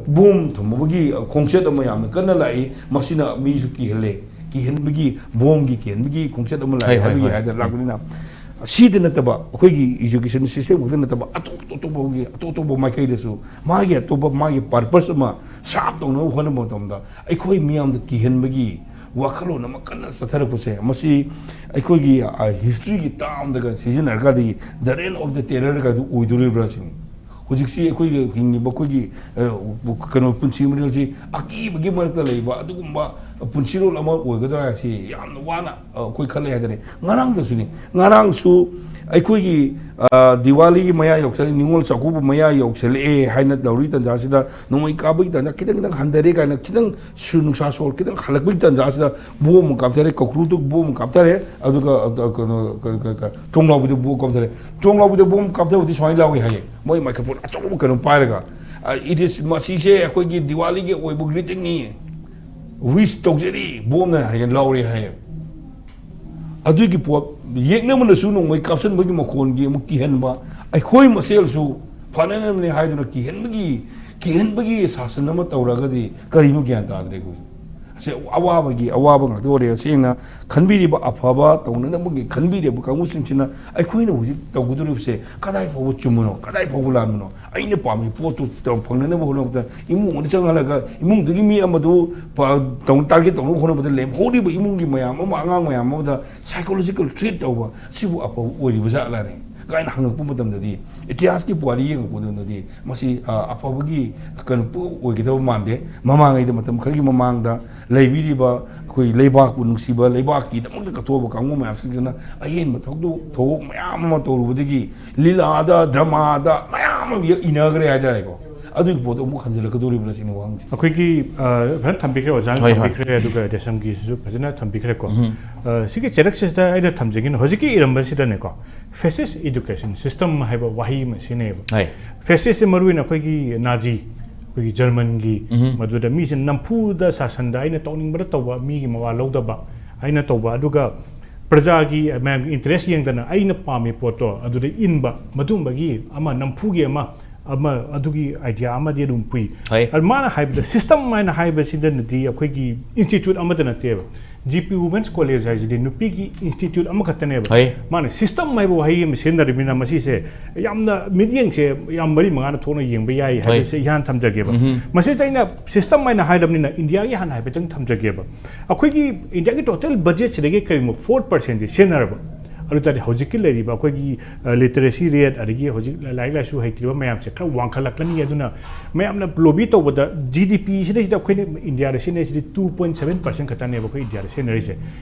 ꯕꯣꯝ ꯊꯝꯕꯒꯤ ꯈꯣꯡꯆꯠ ꯑꯃ ꯌꯥꯝꯅ ꯀꯟꯅ ꯂꯥꯛꯏ꯫ ꯃꯁꯤꯅ ꯃꯤꯁꯨ ꯀꯤꯍꯜꯂꯦ꯫ ꯀꯤꯍꯟꯕꯒꯤ, ꯕꯣꯝꯒꯤ ꯀꯤꯍꯟꯕꯒꯤ ꯈꯣꯡꯆꯠ ꯑꯃ ꯂꯥꯛꯏ ꯍꯣꯏ, ꯍꯣꯏ, ꯍꯥꯏꯕꯒꯤ ꯍꯣꯏ꯫ ꯍꯥꯏꯗꯅ ꯂꯥꯛꯄꯅꯤꯅ, ꯁꯤꯗ ꯅꯠꯇꯕ, ꯑꯩꯈꯣꯏꯒꯤ education system ꯈꯛꯇ ꯅꯠꯇꯕ, ꯑꯇꯣꯞ ꯑꯇꯣꯞꯄꯒꯤ, ꯑꯇꯣꯞ ꯑꯇꯣꯞꯄ ꯃꯥꯏꯀꯩꯗꯁꯨ ꯃꯥꯒꯤ ꯑꯇꯣꯞꯄ, ꯃꯥꯒꯤ purpose ꯑꯃ serve ꯇꯧꯅꯕ ꯍꯣꯠꯅꯕ ꯃꯇꯝꯗ, ꯑꯩꯈꯣꯏ ꯃꯤꯌꯥꯝꯗ ꯀꯤꯍꯟꯕꯒꯤ ꯋꯥꯈꯜꯂꯣꯟ ꯑꯃ ꯀꯟꯅ ꯆꯠꯊꯔꯛꯄꯁꯦ, ꯃꯁꯤ ꯑꯩꯈꯣꯏꯒꯤ, ꯑ, historyꯒꯤ termꯗꯒ ꯁꯤꯖꯤꯟꯅꯔꯒꯗꯤ the reign of the terrorꯒꯗꯨ ꯑꯣꯏꯗꯣꯔꯤꯕ꯭ꯔꯥ ꯁꯤꯅꯤ꯫ ꯍꯧꯖꯤꯛꯁꯤ ꯑꯩꯈꯣꯏꯒꯤ ꯍꯤꯡꯉꯤꯕ ꯑꯩꯈꯣꯏꯒꯤ, ꯑ, ꯀꯩꯅꯣ, ꯄꯨꯟꯁꯤ ꯃꯔꯦꯜꯁꯤ ꯑꯀꯤꯕꯒꯤ ꯃꯔꯛꯇ ꯂꯩꯕ, ꯑꯗꯨꯒꯨꯝꯕ ꯄꯨꯟꯁꯤꯔꯣꯜ ꯑꯃ ꯑꯣꯏꯒꯗ꯭ꯔꯥ ꯍꯥꯏꯁꯤ ꯌꯥꯝꯅ ꯋꯥꯅ, ꯑ, ꯑꯩꯈꯣꯏ ꯈꯜꯂꯦ ꯍꯥꯏꯇꯥꯔꯦ꯫ ꯉꯔꯥꯡꯗꯁꯨꯅꯤ, ꯉꯔꯥꯡꯁꯨ ꯑꯩꯈꯣꯏꯒꯤ, ꯑ, ꯗꯤꯋꯥꯂꯤꯒꯤ ꯃꯌꯥ ꯌꯧꯁꯜꯂꯛꯑꯦ, ꯅꯤꯉꯣꯜ ꯆꯥꯛꯀꯧꯕ ꯃꯌꯥ ꯌꯧꯁꯜꯂꯛꯑꯦ ꯍꯥꯏꯅ ꯇꯧꯔꯤ ꯇꯥꯟꯖꯥꯁꯤꯗ, ꯅꯣꯡꯃꯩ ꯀꯥꯕꯒꯤ ꯇꯥꯟꯖꯥ ꯈꯤꯇꯪ ꯈꯤꯇꯪ ꯍꯟꯊꯔꯦ ꯀꯥꯏꯅ, ꯈꯤꯇꯪ ꯁꯨ-, ꯅꯨꯡꯁꯥ ꯁꯣꯔ ꯈꯤꯇꯪ ꯍꯜꯂꯛꯄꯒꯤ ꯇꯥꯟꯖꯥꯁꯤꯗ ꯕꯣꯝ ꯑꯃ ꯀꯥꯞꯊꯔꯦ, ꯀꯧꯀ꯭ꯔꯨꯗꯨ ꯕꯣꯝ ꯑꯃ ꯀꯥꯞꯊꯔꯦ꯫ ꯑꯗꯨꯒ, ꯑ, ꯀꯩꯅꯣ, ꯀ-, ꯀ-, ꯀ-, ꯊꯣꯡ ꯂꯥꯎꯕꯤꯗ ꯕꯣꯝ ꯀꯥꯞꯊꯔꯦ꯫ ꯊꯣꯡ ꯂꯥꯎꯕꯤꯗ ꯕꯣꯝ ꯀꯥꯞꯊꯕꯗꯤ ꯁꯨꯃꯥꯏꯅ ꯂꯥꯎꯏ ꯍꯥꯏꯌꯦ, ꯃꯣꯏ ꯃꯥꯏꯀ꯭ꯔꯣꯐꯣꯟ ꯑꯆꯧꯕ ꯀꯩꯅꯣ ꯄꯥꯏꯔꯒ, "ꯑ, it is, ꯃꯁꯤꯁꯦ ꯑꯩꯈꯣꯏꯒꯤ ꯗꯤꯋꯥꯂꯤꯒꯤ ꯑꯣꯏꯕ greeting ꯅꯤ꯫ Wish ꯇꯧꯖꯔꯤ, ꯕꯣꯝꯅ" ꯍꯥꯏꯅ ꯂꯥꯎꯔꯦ ꯍꯥꯏꯌꯦ꯫ ꯑꯗꯨꯒꯤ ꯄꯣꯠ, ꯌꯦꯛꯅꯕꯅꯁꯨ ꯅꯣꯡꯃꯩ ꯀꯥꯞꯁꯤꯟꯕꯒꯤ ꯃꯈꯣꯟꯒꯤ ꯑꯃꯨꯛ ꯀꯤꯍꯟꯕ, ꯑꯩꯈꯣꯏ ꯃꯁꯦꯜꯁꯨ ꯐꯅꯅꯕꯅꯤ ꯍꯥꯏꯗꯨꯅ ꯀꯤꯍꯟꯕꯒꯤ, ꯀꯤꯍꯟꯕꯒꯤ ꯁꯥꯁꯟ ꯑꯃ ꯇꯧꯔꯒꯗꯤ ꯀꯔꯤꯅꯣ ꯒ꯭ꯌꯥꯟ ꯇꯥꯗ꯭ꯔꯦ ꯑꯩꯈꯣꯏꯁꯦ꯫ ꯑꯁꯤ ꯑꯋꯥꯕꯒꯤ ꯑꯋꯥꯕ ꯉꯥꯛꯇ ꯑꯣꯏꯔꯦ꯫ ꯁꯦꯡꯅ ꯈꯟꯕꯤꯔꯤꯕ, ꯑꯐꯕ ꯇꯧꯅꯅꯕꯒꯤ ꯈꯟꯕꯤꯔꯤꯕ ꯀꯥꯡꯕꯨꯁꯤꯡꯁꯤꯅ ꯑꯩꯈꯣꯏꯅ ꯍꯧꯖꯤꯛ ꯇꯧꯒꯗꯧꯔꯤꯕꯁꯦ ꯀꯗꯥꯏ ꯐꯥꯎꯕ ꯆꯨꯝꯕꯅꯣ, ꯀꯗꯥꯏ ꯐꯥꯎꯕ ꯂꯥꯟꯕꯅꯣ? ꯑꯩꯅ ꯄꯥꯝꯃꯤ ꯄꯣꯠꯇꯨ ꯇꯧ-, ꯐꯪꯅꯅꯕ ꯍꯣꯠꯅꯕꯗ ꯏꯃꯨꯡ ꯑꯃꯗ ꯆꯪꯍꯜꯂꯒ ꯏꯃꯨꯡꯗꯨꯒꯤ ꯃꯤ ꯑꯃꯗꯨ ꯄ-, ꯇꯧ-, target ꯇꯧꯅꯕ ꯍꯣꯠꯅꯕꯗ ꯂꯦꯝꯍꯧꯔꯤꯕ ꯏꯃꯨꯡꯒꯤ ꯃꯌꯥꯝ ꯑꯃ, ꯑꯉꯥꯡ ꯃꯌꯥꯝ ꯑꯃꯗ psychological threat ꯇꯧꯕ, ꯁꯤꯕꯨ ꯑꯐꯕ ꯑꯣꯏꯔꯤꯕ ꯖꯥꯠꯂꯅꯦ ꯀꯥꯏꯅ ꯍꯪꯉꯛꯄ ꯃꯇꯝꯗꯗꯤ, ꯏꯇꯤꯍꯥꯁꯀꯤ ꯄꯨꯋꯥꯔꯤ ꯌꯦꯡꯉꯛꯄ ꯃꯇꯝꯗꯗꯤ ꯃꯁꯤ, ꯑ, ꯑꯐꯕꯒꯤ ꯀꯩꯅꯣ ꯄꯣ-, ꯑꯣꯏꯒꯗꯕ ꯃꯥꯟꯗꯦ꯫ ꯃꯃꯥꯡꯉꯩꯗ, ꯃꯇꯝ ꯈꯔꯒꯤ ꯃꯃꯥꯡꯗ ꯂꯩꯕꯤꯔꯤꯕ ꯑꯩꯈꯣꯏ ꯂꯩꯕꯥꯛꯄꯨ ꯅꯨꯡꯁꯤꯕ, ꯂꯩꯕꯥꯛꯀꯤꯗꯃꯛꯇ ꯀꯠꯊꯣꯛꯑꯕ ꯀꯥꯡꯕꯨ ꯃꯌꯥꯝꯁꯤꯡꯁꯤꯅ ꯑꯍꯦꯟꯕ ꯊꯧꯗꯣꯛ ꯊꯧꯑꯣꯛ ꯃꯌꯥꯝ ꯑꯃ ꯇꯧꯔꯨꯕꯗꯒꯤ ꯂꯤꯂꯥꯗ, ꯗ꯭ꯔꯃꯥꯗ ꯃꯌꯥꯝ ꯑꯃ ꯏꯅꯈ꯭ꯔꯦ ꯍꯥꯏꯇꯥꯔꯦꯀꯣ꯫ ꯑꯗꯨꯒꯤ ꯄꯣꯠꯇꯣ ꯑꯃꯨꯛ ꯍꯟꯖꯤꯜꯂꯛꯀꯗꯧꯔꯤꯕ꯭ꯔꯥ ꯁꯤꯅꯤ ꯋꯥꯍꯪꯁꯦ꯫ ꯑꯩꯈꯣꯏꯒꯤ, ꯑ, ꯐꯖꯅ ꯊꯝꯕꯤꯈ꯭ꯔꯦ, ꯑꯣꯖꯥꯅ ꯍꯣꯏ, ꯍꯣꯏ꯫ ꯊꯝꯕꯤꯈ꯭ꯔꯦ, ꯑꯗꯨꯒ ꯔꯦꯁꯝꯒꯤꯁꯤꯁꯨ ꯐꯖꯅ ꯊꯝꯕꯤꯈ꯭ꯔꯦꯀꯣ꯫ ꯎꯝ꯫ ꯑ, ꯁꯤꯒꯤ ꯆꯩꯔꯛꯁꯤꯗ ꯑꯩꯅ ꯊꯝꯖꯒꯦꯅ, ꯍꯧꯖꯤꯛꯀꯤ ꯏꯔꯝꯕꯁꯤꯗꯅꯦꯀꯣ, fascist education system ꯍꯥꯏꯕ ꯋꯥꯍꯩ ꯑꯃ ꯁꯤꯖꯤꯟꯅꯩꯌꯦꯕ꯫ ꯍꯣꯏ꯫ Fascist ꯁꯦ ꯃꯔꯨ ꯑꯣꯏꯅ ꯑꯩꯈꯣꯏꯒꯤ ꯅꯥꯖꯤ, ꯑꯩꯈꯣꯏꯒꯤ ꯖꯔꯃꯟꯒꯤ, ꯎꯝ꯫ ꯃꯗꯨꯗ ꯃꯤꯁꯦ ꯅꯝꯐꯨꯗ ꯁꯥꯁꯟꯗ ꯑꯩꯅ ꯇꯧꯅꯤꯡꯕꯗ ꯇꯧꯕ, ꯃꯤꯒꯤ ꯃꯋꯥ ꯂꯧꯗꯕ, ꯑꯩꯅ ꯇꯧꯕ, ꯑꯗꯨꯒ ꯄ꯭ꯔꯖꯥꯒꯤ, ꯃꯌꯥꯝꯒꯤ interest ꯌꯦꯡꯗꯅ ꯑꯩꯅ ꯄꯥꯝꯃꯤ ꯄꯣꯠꯇꯣ ꯑꯗꯨꯗ ꯏꯟꯕ, ꯃꯗꯨꯝꯕꯒꯤ ꯑꯃ ꯅꯝꯐꯨꯒꯤ ꯑꯃ, ꯑꯃ ꯑꯗꯨꯒꯤ idea ꯑꯃꯗꯤ ꯑꯗꯨꯝ ꯄꯨꯏ꯫ ꯍꯣꯏ꯫ ꯑꯗꯨ ꯃꯥꯅ ꯍꯥꯏꯕꯗ system ꯍꯥꯏꯅ ꯍꯥꯏꯕꯁꯤꯗꯅꯗꯤ ꯑꯩꯈꯣꯏꯒꯤ institute ꯑꯃꯠꯇ ꯅꯠꯇꯦꯕ꯫ G P Women's College ꯍꯥꯏꯁꯤꯗꯤ ꯅꯨꯄꯤꯒꯤ institute ꯑꯃꯈꯛꯇꯅꯦꯕ꯫ ꯍꯣꯏ꯫ ꯃꯥꯅ system ꯍꯥꯏꯕ ꯋꯥꯍꯩ ꯑꯃ ꯁꯤꯖꯤꯟꯅꯔꯤꯕꯅꯤꯅ ꯃꯁꯤꯁꯦ ꯌꯥꯝꯅ ꯃꯤꯠꯌꯦꯡꯁꯦ ꯌꯥꯝ ꯃꯔꯤ ꯃꯉꯥꯅ ꯊꯣꯛꯅ ꯌꯦꯡꯕ ꯌꯥꯏ ꯍꯣꯏ꯫ ꯍꯥꯏꯕꯁꯦ ꯏꯍꯥꯟ ꯊꯝꯖꯒꯦꯕ꯫ ꯎꯝꯍꯨꯝ꯫ ꯃꯁꯤꯗ ꯑꯩꯅ system ꯍꯥꯏꯅ ꯍꯥꯏꯔꯕꯅꯤꯅ ꯏꯟꯗꯤꯌꯥꯒꯤ ꯍꯥꯟꯅ ꯍꯥꯏꯐꯦꯠꯇꯪ ꯊꯝꯖꯒꯦꯕ꯫ ꯑꯩꯈꯣꯏꯒꯤ ꯏꯟꯗꯤꯌꯥꯒꯤ total budget ꯁꯤꯗꯒꯤ ꯀꯔꯤꯒꯨꯝꯕ four percent ꯁꯦ ꯁꯤꯖꯤꯟꯅꯔꯕ, ꯑꯗꯨ ꯇꯥꯔꯗꯤ ꯍꯧꯖꯤꯛꯀꯤ ꯂꯩꯔꯤꯕ ꯑꯩꯈꯣꯏꯒꯤ ꯂꯤꯇꯔꯦꯁꯤ ꯔꯦꯠ, ꯑꯗꯒꯤ ꯍꯧꯖꯤꯛ ꯂꯥꯏꯔꯤꯛ ꯂꯥꯏꯁꯨ ꯍꯩꯇ꯭ꯔꯤꯕ ꯃꯌꯥꯝꯁꯦ ꯈꯔ ꯋꯥꯡꯈꯠꯂꯛꯀꯅꯤ꯫ ꯑꯗꯨꯅ ꯃꯌꯥꯝꯅ ꯂꯣꯕꯤ ꯇꯧꯕꯗ, ꯖꯤ ꯗꯤ ꯄꯤ ꯁꯤꯗꯩꯁꯤꯗ ꯑꯩꯈꯣꯏꯅ ꯏꯟꯗꯤꯌꯥꯗ ꯁꯤꯖꯤꯟꯅꯔꯤꯁꯤꯗꯤ two point seven percent ꯈꯛꯇꯅꯦꯕ ꯑꯩꯈꯣꯏ ꯏꯟꯗꯤꯌꯥꯗ ꯁꯤꯖꯤꯟꯅꯔꯤꯁꯦ꯫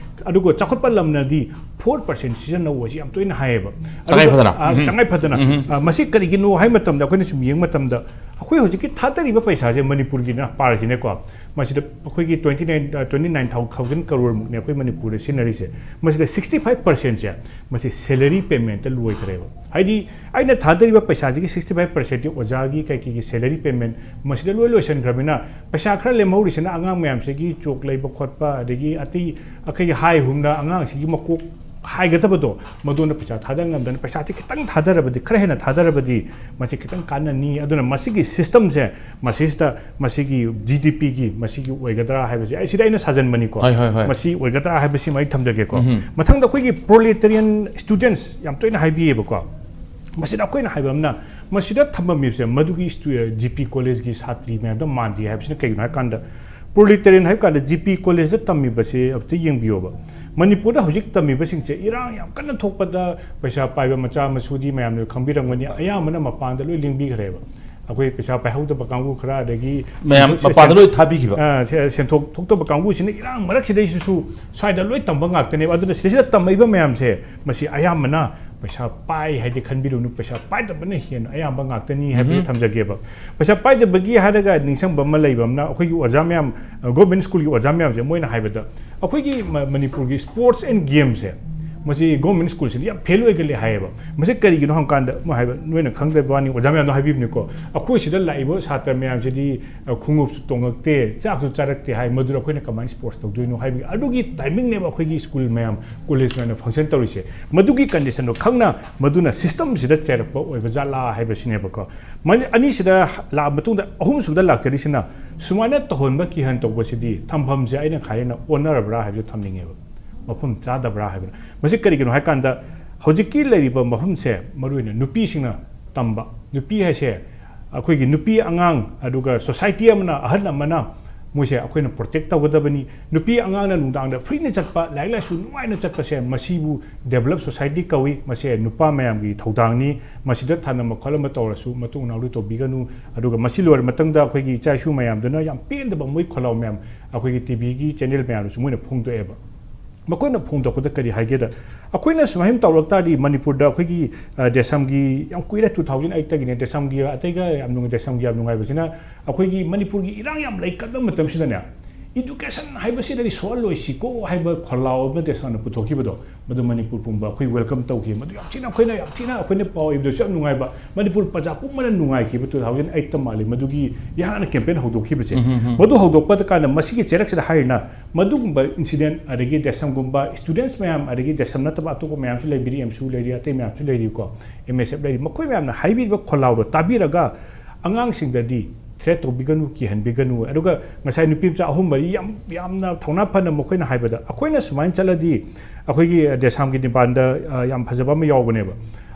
ꯑꯗꯨꯒ ꯆꯥꯎꯈꯠꯄ ꯂꯝꯅꯗꯤ four percent ꯁꯤꯖꯤꯟꯅꯧ ꯍꯥꯏꯁꯤ ꯌꯥꯝ ꯇꯣꯏꯅ ꯍꯥꯏꯌꯦꯕ꯫ ꯇꯉꯥꯏ ꯑꯗꯨꯒ, ꯐꯗꯅ꯫ ꯑ, ꯎꯝ꯫ ꯇꯉꯥꯏ ꯐꯗꯅ꯫ ꯎꯝ꯫ ꯑ, ꯃꯁꯤ ꯀꯔꯤꯒꯤꯅꯣ ꯍꯥꯏ ꯃꯇꯝꯗ, ꯑꯩꯈꯣꯏꯅ ꯁꯨꯝ ꯌꯦꯡꯕ ꯃꯇꯝꯗ, ꯑꯩꯈꯣꯏ ꯍꯧꯖꯤꯛꯀꯤ ꯊꯥꯗꯔꯤꯕ ꯄꯩꯁꯥꯁꯦ ꯃꯅꯤꯄꯨꯔꯒꯤꯅ ꯄꯥꯔꯁꯤꯅꯦꯀꯣ, ꯃꯁꯤꯗ ꯑꯩꯈꯣꯏꯒꯤ twenty nine, ꯑ, twenty nine thousand crore ꯃꯨꯛꯅꯦ ꯑꯩꯈꯣꯏ ꯃꯅꯤꯄꯨꯔꯗ ꯁꯤꯖꯤꯟꯅꯔꯤꯁꯦ꯫ ꯃꯁꯤꯗ sixty five percent ꯁꯦ ꯃꯁꯤ salary payment ꯇ ꯂꯣꯏꯈ꯭ꯔꯦꯕ꯫ ꯍꯥꯏꯗꯤ, ꯑꯩꯅ ꯊꯥꯗꯔꯤꯕ ꯄꯩꯁꯥꯁꯤꯒꯤ sixty five percent ꯇꯤ ꯑꯣꯖꯥꯒꯤ ꯀꯩ ꯀꯩꯒꯤ salary payment ꯃꯁꯤꯗ ꯂꯣꯏ ꯂꯣꯏꯁꯤꯟꯈ꯭ꯔꯕꯅꯤꯅ, ꯄꯩꯁꯥ ꯈꯔ ꯂꯦꯝꯍꯧꯔꯤꯁꯤꯅ ꯑꯉꯥꯡ ꯃꯌꯥꯝꯁꯤꯒꯤ ꯆꯣꯛ ꯂꯩꯕ ꯈꯣꯠꯄ, ꯑꯗꯒꯤ ꯑꯇꯩ ꯑꯩꯈꯣꯏꯒꯤ ꯍꯥꯏ ꯍꯨꯝꯅ ꯑꯉꯥꯡꯁꯤꯒꯤ ꯃꯀꯣꯛ ꯍꯥꯏꯒꯗꯕꯗꯣ, ꯃꯗꯨꯅ ꯄꯩꯁꯥ ꯊꯥꯗ ꯉꯝꯗꯅ, ꯄꯩꯁꯥꯁꯤ ꯈꯤꯇꯪ ꯊꯥꯗꯔꯕꯗꯤ, ꯈꯔ ꯍꯦꯟꯅ ꯊꯥꯗꯔꯕꯗꯤ ꯃꯁꯤ ꯈꯤꯇꯪ ꯀꯥꯟꯅꯅꯤ꯫ ꯑꯗꯨꯅ ꯃꯁꯤꯒꯤ system ꯁꯦ, ꯃꯁꯤꯁꯤꯗ ꯃꯁꯤꯒꯤ ꯖꯤ ꯗꯤ ꯄꯤ ꯒꯤ ꯃꯁꯤꯒꯤ ꯑꯣꯏꯒꯗ꯭ꯔꯥ ꯍꯥꯏꯕꯁꯤ, ꯑꯩ ꯁꯤꯗ ꯑꯩꯅ ꯁꯥꯖꯟꯕꯅꯤꯀꯣ꯫ ꯍꯣꯏ, ꯍꯣꯏ, ꯍꯣꯏ꯫ ꯃꯁꯤ ꯑꯣꯏꯒꯗ꯭ꯔꯥ ꯍꯥꯏꯕꯁꯤꯃ ꯑꯩ ꯊꯝꯖꯒꯦꯀꯣ꯫ ꯎꯝ꯫ ꯃꯊꯪꯗ ꯑꯩꯈꯣꯏꯒꯤ proletarian students ꯌꯥꯝ ꯇꯣꯏꯅ ꯍꯥꯏꯕꯤꯌꯦꯕꯀꯣ꯫ ꯃꯁꯤꯗ ꯑꯩꯈꯣꯏꯅ ꯍꯥꯏꯕ ꯑꯃꯅ, ꯃꯁꯤꯗ ꯊꯝꯃꯝꯃꯤꯕꯁꯦ ꯃꯗꯨꯒꯤ ꯖꯤ ꯄꯤ ꯀꯣꯂꯦꯖꯀꯤ ꯁꯥꯇ꯭ꯔꯤ ꯃꯌꯥꯝꯗ ꯃꯥꯟꯗꯦ ꯍꯥꯏꯕꯁꯤꯅ ꯀꯩꯒꯤꯅꯣ ꯍꯥꯏ ꯀꯥꯟꯗ, proletarian ꯍꯥꯏꯕ ꯀꯥꯟꯗ ꯖꯤ ꯄꯤ ꯀꯣꯂꯦꯖꯇ ꯇꯝꯃꯤꯕꯁꯦ ꯑꯝꯇ ꯌꯦꯡꯕꯤꯌꯣꯕ꯫ ꯃꯅꯤꯄꯨꯔꯗ ꯍꯧꯖꯤꯛ ꯇꯝꯃꯤꯕꯁꯤꯡꯁꯦ, ꯏꯔꯥꯡ ꯌꯥꯝ ꯀꯟꯅ ꯊꯣꯛꯄꯗ, ꯄꯩꯁꯥ ꯄꯥꯏꯕ ꯃꯆꯥ ꯃꯁꯨꯗꯤ ꯃꯌꯥꯝꯅ ꯈꯪꯕꯤꯔꯝꯒꯅꯤ, ꯑꯌꯥꯝꯕꯅ ꯃꯄꯥꯟꯗ ꯂꯣꯏ ꯂꯦꯡꯕꯤꯈ꯭ꯔꯦꯕ꯫ ꯑꯩꯈꯣꯏ ꯄꯩꯁꯥ ꯄꯥꯏꯍꯧꯗꯕ ꯀꯥꯡꯕꯨ ꯈꯔ, ꯑꯗꯒꯤ ꯃꯌꯥꯝ ꯁꯦꯟꯊꯣꯛ-, ꯃꯄꯥꯟꯗ ꯁꯦꯟ-, ꯂꯣꯏ ꯊꯥꯕꯤꯈꯤꯕ꯫ ꯑ, ꯁꯦ-, ꯁꯦꯟꯊꯣꯛ ꯊꯣꯛꯇꯕ ꯀꯥꯡꯕꯨꯁꯤꯅ ꯏꯔꯥꯡ ꯃꯔꯛꯁꯤꯗꯩꯁꯤꯁꯨ ꯁ꯭ꯋꯥꯏꯗ ꯂꯣꯏ ꯇꯝꯕ ꯉꯥꯛꯇꯅꯦꯕ꯫ ꯑꯗꯨꯅ ꯁꯤꯗꯩꯁꯤꯗ ꯇꯝꯃꯛꯏꯕ ꯃꯌꯥꯝꯁꯦ, ꯃꯁꯤ ꯑꯌꯥꯝꯕꯅ ꯄꯩꯁꯥ ꯄꯥꯏ ꯍꯥꯏꯗꯤ ꯈꯟꯕꯤꯔꯨꯅꯨ, ꯄꯩꯁꯥ ꯄꯥꯏꯗꯕꯅ ꯍꯦꯟꯅ ꯑꯌꯥꯝꯕ ꯉꯥꯛꯇꯅꯤ ꯍꯥꯏꯕꯁꯤ ꯎꯝ꯫ ꯊꯝꯖꯒꯦꯕ꯫ ꯄꯩꯁꯥ ꯄꯥꯏꯗꯕꯒꯤ ꯍꯥꯏꯔꯒ ꯅꯤꯡꯁꯤꯡꯕ ꯑꯃ ꯂꯩꯕ ꯑꯃꯅ, ꯑꯩꯈꯣꯏꯒꯤ ꯑꯣꯖꯥ ꯃꯌꯥꯝ, ꯑ, government school ꯒꯤ ꯑꯣꯖꯥ ꯃꯌꯥꯝꯁꯦ, ꯃꯣꯏꯅ ꯍꯥꯏꯕꯗ, ꯑꯩꯈꯣꯏꯒꯤ ꯃ-, ꯃꯅꯤꯄꯨꯔꯒꯤ sports and game ꯁꯦ, ꯃꯁꯤ government school ꯁꯤꯗ ꯌꯥꯝ fail ꯑꯣꯏꯒꯜꯂꯦ ꯍꯥꯏꯌꯦꯕ꯫ ꯃꯁꯤ ꯀꯔꯤꯒꯤꯅꯣ ꯍꯪꯀꯥꯟꯗ, ꯃꯣꯏ ꯍꯥꯏꯕ, ꯅꯣꯏꯅ ꯈꯪꯗꯕ ꯋꯥꯅꯤ, ꯑꯣꯖꯥ ꯃꯌꯥꯝꯅ ꯍꯥꯏꯕꯤꯕꯅꯤꯀꯣ, ꯑꯩꯈꯣꯏ ꯁꯤꯗ ꯂꯥꯛꯏꯕ ꯁꯥꯇ꯭ꯔ ꯃꯌꯥꯝꯁꯤꯗꯤ, ꯑ, ꯈꯣꯡꯎꯞꯁꯨ ꯇꯣꯡꯉꯛꯇꯦ, ꯆꯥꯛꯁꯨ ꯆꯥꯔꯛꯇꯦ ꯍꯥꯏ, ꯃꯗꯨꯗ ꯑꯩꯈꯣꯏꯅ ꯀꯃꯥꯏꯅ sports ꯇꯧꯗꯣꯏꯅꯣ ꯍꯥꯏꯕꯒꯤ, ꯑꯗꯨꯒꯤ timing ꯅꯦꯕ ꯑꯩꯈꯣꯏꯒꯤ school ꯃꯌꯥꯝ, college ꯃꯌꯥꯝꯅ function ꯇꯧꯔꯤꯁꯦ꯫ ꯃꯗꯨꯒꯤ condition ꯗꯣ ꯈꯪꯅ, ꯃꯗꯨꯅ system ꯁꯤꯗ ꯆꯩꯔꯛꯄ ꯑꯣꯏꯕ ꯖꯥꯠꯂꯥ ꯍꯥꯏꯕꯁꯤꯅꯦꯕꯀꯣ꯫ ꯃꯅꯤ-, ꯑꯅꯤꯁꯤꯗ ꯂꯥꯛꯑ ꯃꯇꯨꯡꯗ, ꯑꯍꯨꯝꯁꯨꯕꯗ ꯂꯥꯛꯆꯔꯤꯁꯤꯅ, ꯁꯨꯃꯥꯏꯅ ꯇꯧꯍꯟꯕ ꯀꯤꯍꯟ ꯇꯧꯕꯁꯤꯗꯤ ꯊꯝꯐꯝꯁꯦ ꯑꯩꯅ ꯈꯥꯏꯔꯦꯅ ꯑꯣꯟꯅꯔꯕ꯭ꯔꯥ ꯍꯥꯏꯕꯁꯨ ꯊꯝꯅꯤꯡꯉꯦꯕ꯫ ꯃꯐꯝ ꯆꯥꯗꯕ꯭ꯔꯥ ꯍꯥꯏꯕꯅ꯫ ꯃꯁꯤ ꯀꯔꯤꯒꯤꯅꯣ ꯍꯥꯏ ꯀꯥꯟꯗ, ꯍꯧꯖꯤꯛꯀꯤ ꯂꯩꯔꯤꯕ ꯃꯐꯝꯁꯦ ꯃꯔꯨꯑꯣꯏꯅ ꯅꯨꯄꯤꯁꯤꯡꯅ ꯇꯝꯕ꯫ ꯅꯨꯄꯤ ꯍꯥꯏꯁꯦ ꯑꯩꯈꯣꯏꯒꯤ ꯅꯨꯄꯤ ꯑꯉꯥꯡ, ꯑꯗꯨꯒ society ꯑꯃꯅ, ꯑꯍꯜ ꯑꯃꯅ ꯃꯣꯏꯁꯦ ꯑꯩꯈꯣꯏꯅ ꯄ꯭ꯔꯣꯇꯦꯛ ꯇꯧꯒꯗꯕꯅꯤ꯫ ꯅꯨꯄꯤ ꯑꯉꯥꯡꯅ ꯅꯨꯡꯗꯥꯡꯗ ꯐ꯭ꯔꯤꯅ ꯆꯠꯄ, ꯂꯥꯏꯔꯤꯛ ꯂꯥꯏꯁꯨ ꯅꯨꯡꯉꯥꯏꯅ ꯆꯠꯄꯁꯦ, ꯃꯁꯤꯕꯨ ꯗꯦꯕꯂꯞ ꯁꯣꯁꯥꯏꯇꯤ ꯀꯧꯏ꯫ ꯃꯁꯦ ꯅꯨꯄꯥ ꯃꯌꯥꯝꯒꯤ ꯊꯧꯗꯥꯡꯅꯤ꯫ ꯃꯁꯤꯗ ꯊꯥꯅ ꯃꯈꯜ ꯑꯃ ꯇꯧꯔꯁꯨ ꯃꯇꯨꯡ ꯃꯅꯥꯎꯗꯤ ꯇꯧꯕꯤꯒꯅꯨ꯫ ꯑꯗꯨꯒ ꯃꯁꯤ ꯂꯣꯏꯔ ꯃꯇꯨꯡꯗ ꯑꯩꯈꯣꯏꯒꯤ ꯏꯆꯥ ꯏꯁꯨ ꯃꯌꯥꯝꯗꯨꯅ ꯌꯥꯝ ꯄꯦꯟꯗꯕ ꯃꯣꯏ ꯈꯣꯜꯂꯥꯎ ꯃꯌꯥꯝ ꯑꯩꯈꯣꯏꯒꯤ ꯇꯤ ꯚꯤꯒꯤ ꯆꯦꯅꯦꯜ ꯃꯌꯥꯝꯗꯁꯨ ꯃꯣꯏꯅ ꯐꯣꯡꯗꯣꯛꯑꯦꯕ꯫ ꯃꯈꯣꯏꯅ ꯐꯣꯡꯗꯣꯛꯄꯗ ꯀꯔꯤ ꯍꯥꯏꯒꯦꯗ, ꯑꯩꯈꯣꯏꯅ ꯁꯨꯃꯥꯏꯅ ꯇꯧꯔꯛ ꯇꯥꯔꯗꯤ ꯃꯅꯤꯄꯨꯔꯗ ꯑꯩꯈꯣꯏꯒꯤ, ꯑ, ꯗꯦꯁꯝꯒꯤ ꯌꯥꯝ ꯀꯨꯏꯔꯦ, ꯇꯨ ꯊꯥꯎꯖꯟ ꯑꯩꯠꯇꯒꯤꯅꯦ, ꯗꯦꯁꯝꯒꯤ ꯑꯇꯩꯒ ꯌꯥꯝ ꯅꯨꯡꯉꯥꯏ, ꯗꯦꯁꯝꯒꯤ ꯌꯥꯝ ꯅꯨꯡꯉꯥꯏꯕꯁꯤꯅ ꯑꯩꯈꯣꯏꯒꯤ ꯃꯅꯤꯄꯨꯔꯒꯤ ꯏꯔꯥꯡ ꯌꯥꯝ ꯂꯩꯀꯠꯂꯕ ꯃꯇꯝꯁꯤꯗꯅꯦ, "ꯏꯗꯨꯀꯦꯁꯟ ꯍꯥꯏꯕꯁꯤꯗꯒꯤ ꯁꯣꯛꯍꯜꯂꯣꯏꯁꯤꯀꯣ" ꯍꯥꯏꯕ ꯈꯣꯜꯂꯥꯎ ꯑꯃ ꯗꯦꯁꯝꯅ ꯄꯨꯊꯣꯛꯈꯤꯕꯗꯣ, ꯃꯗꯨ ꯃꯅꯤꯄꯨꯔ ꯄꯨꯝꯕ ꯑꯩꯈꯣꯏ ꯋꯦꯜꯀꯝ ꯇꯧꯈꯤ꯫ ꯃꯗꯨ ꯌꯥꯝ ꯊꯤꯅ ꯑꯩꯈꯣꯏꯅ, ꯌꯥꯝ ꯊꯤꯅ ꯑꯩꯈꯣꯏꯅ ꯄꯥꯎ ꯏꯕꯗꯁꯨ ꯌꯥꯝ ꯅꯨꯡꯉꯥꯏꯕ, ꯃꯅꯤꯄꯨꯔ ꯄ꯭ꯔꯖꯥ ꯄꯨꯝꯕꯅ ꯅꯨꯡꯉꯥꯏꯈꯤꯕ ꯇꯨ ꯊꯥꯎꯖꯟ ꯑꯩꯠꯇ ꯃꯥꯜꯂꯤ, ꯃꯗꯨꯒꯤ ꯏꯍꯥꯟ ꯍꯥꯟꯅ ꯀꯦꯝꯄꯦꯟ ꯍꯧꯗꯣꯛꯈꯤꯕꯁꯦ꯫ ꯎꯝ, ꯎꯝ, ꯎꯝ꯫ ꯃꯗꯨ ꯍꯧꯗꯣꯛꯄ ꯀꯥꯟꯗ ꯃꯁꯤꯒꯤ ꯆꯩꯔꯛꯁꯤꯗ ꯍꯥꯏꯔꯤꯅ, ꯃꯗꯨꯒꯨꯝꯕ ꯏꯟꯁꯤꯗꯦꯟ, ꯑꯗꯒꯤ ꯗꯦꯁꯝꯒꯨꯝꯕ ꯁ꯭ꯇꯨꯗꯦꯟꯠꯁ ꯃꯌꯥꯝ, ꯑꯗꯒꯤ ꯗꯦꯁꯝ ꯅꯠꯇꯕ ꯑꯇꯣꯞꯄ ꯃꯌꯥꯝꯁꯨ ꯂꯩꯕꯤꯔꯤ, ꯑꯦꯝꯁꯨ ꯂꯩꯔꯤ, ꯑꯇꯩ ꯃꯌꯥꯝꯁꯨ ꯂꯩꯔꯤꯀꯣ, ꯑꯦꯝ ꯑꯦꯁ ꯑꯦꯐ ꯂꯩꯔꯤ, ꯃꯈꯣꯏ ꯃꯌꯥꯝꯅ ꯍꯥꯏꯕꯤꯔꯤꯕ ꯈꯣꯜꯂꯥꯎꯗꯣ ꯇꯥꯕꯤꯔꯒ ꯑꯉꯥꯡꯁꯤꯡꯗꯗꯤ ꯊ꯭ꯔꯦꯠ ꯇꯧꯕꯤꯒꯅꯨ, ꯀꯤꯍꯟꯕꯤꯒꯅꯨ꯫ ꯑꯗꯨꯒ ꯉꯁꯥꯏ ꯅꯨꯄꯤ ꯃꯆꯥ ꯑꯍꯨꯝ ꯃꯔꯤ ꯌꯥꯝ, ꯌꯥꯝꯅ ꯊꯧꯅꯥ ꯐꯅ ꯃꯈꯣꯏꯅ ꯍꯥꯏꯕꯗ, ꯑꯩꯈꯣꯏꯅ ꯁꯨꯃꯥꯏꯅ ꯆꯠꯂꯗꯤ ꯑꯩꯈꯣꯏꯒꯤ ꯗꯦꯁꯥꯝꯒꯤ ꯅꯤꯄꯥꯟꯗ, ꯑ, ꯌꯥꯝ ꯐꯖꯕ ꯑꯃ ꯌꯥꯎꯕꯅꯦꯕ꯫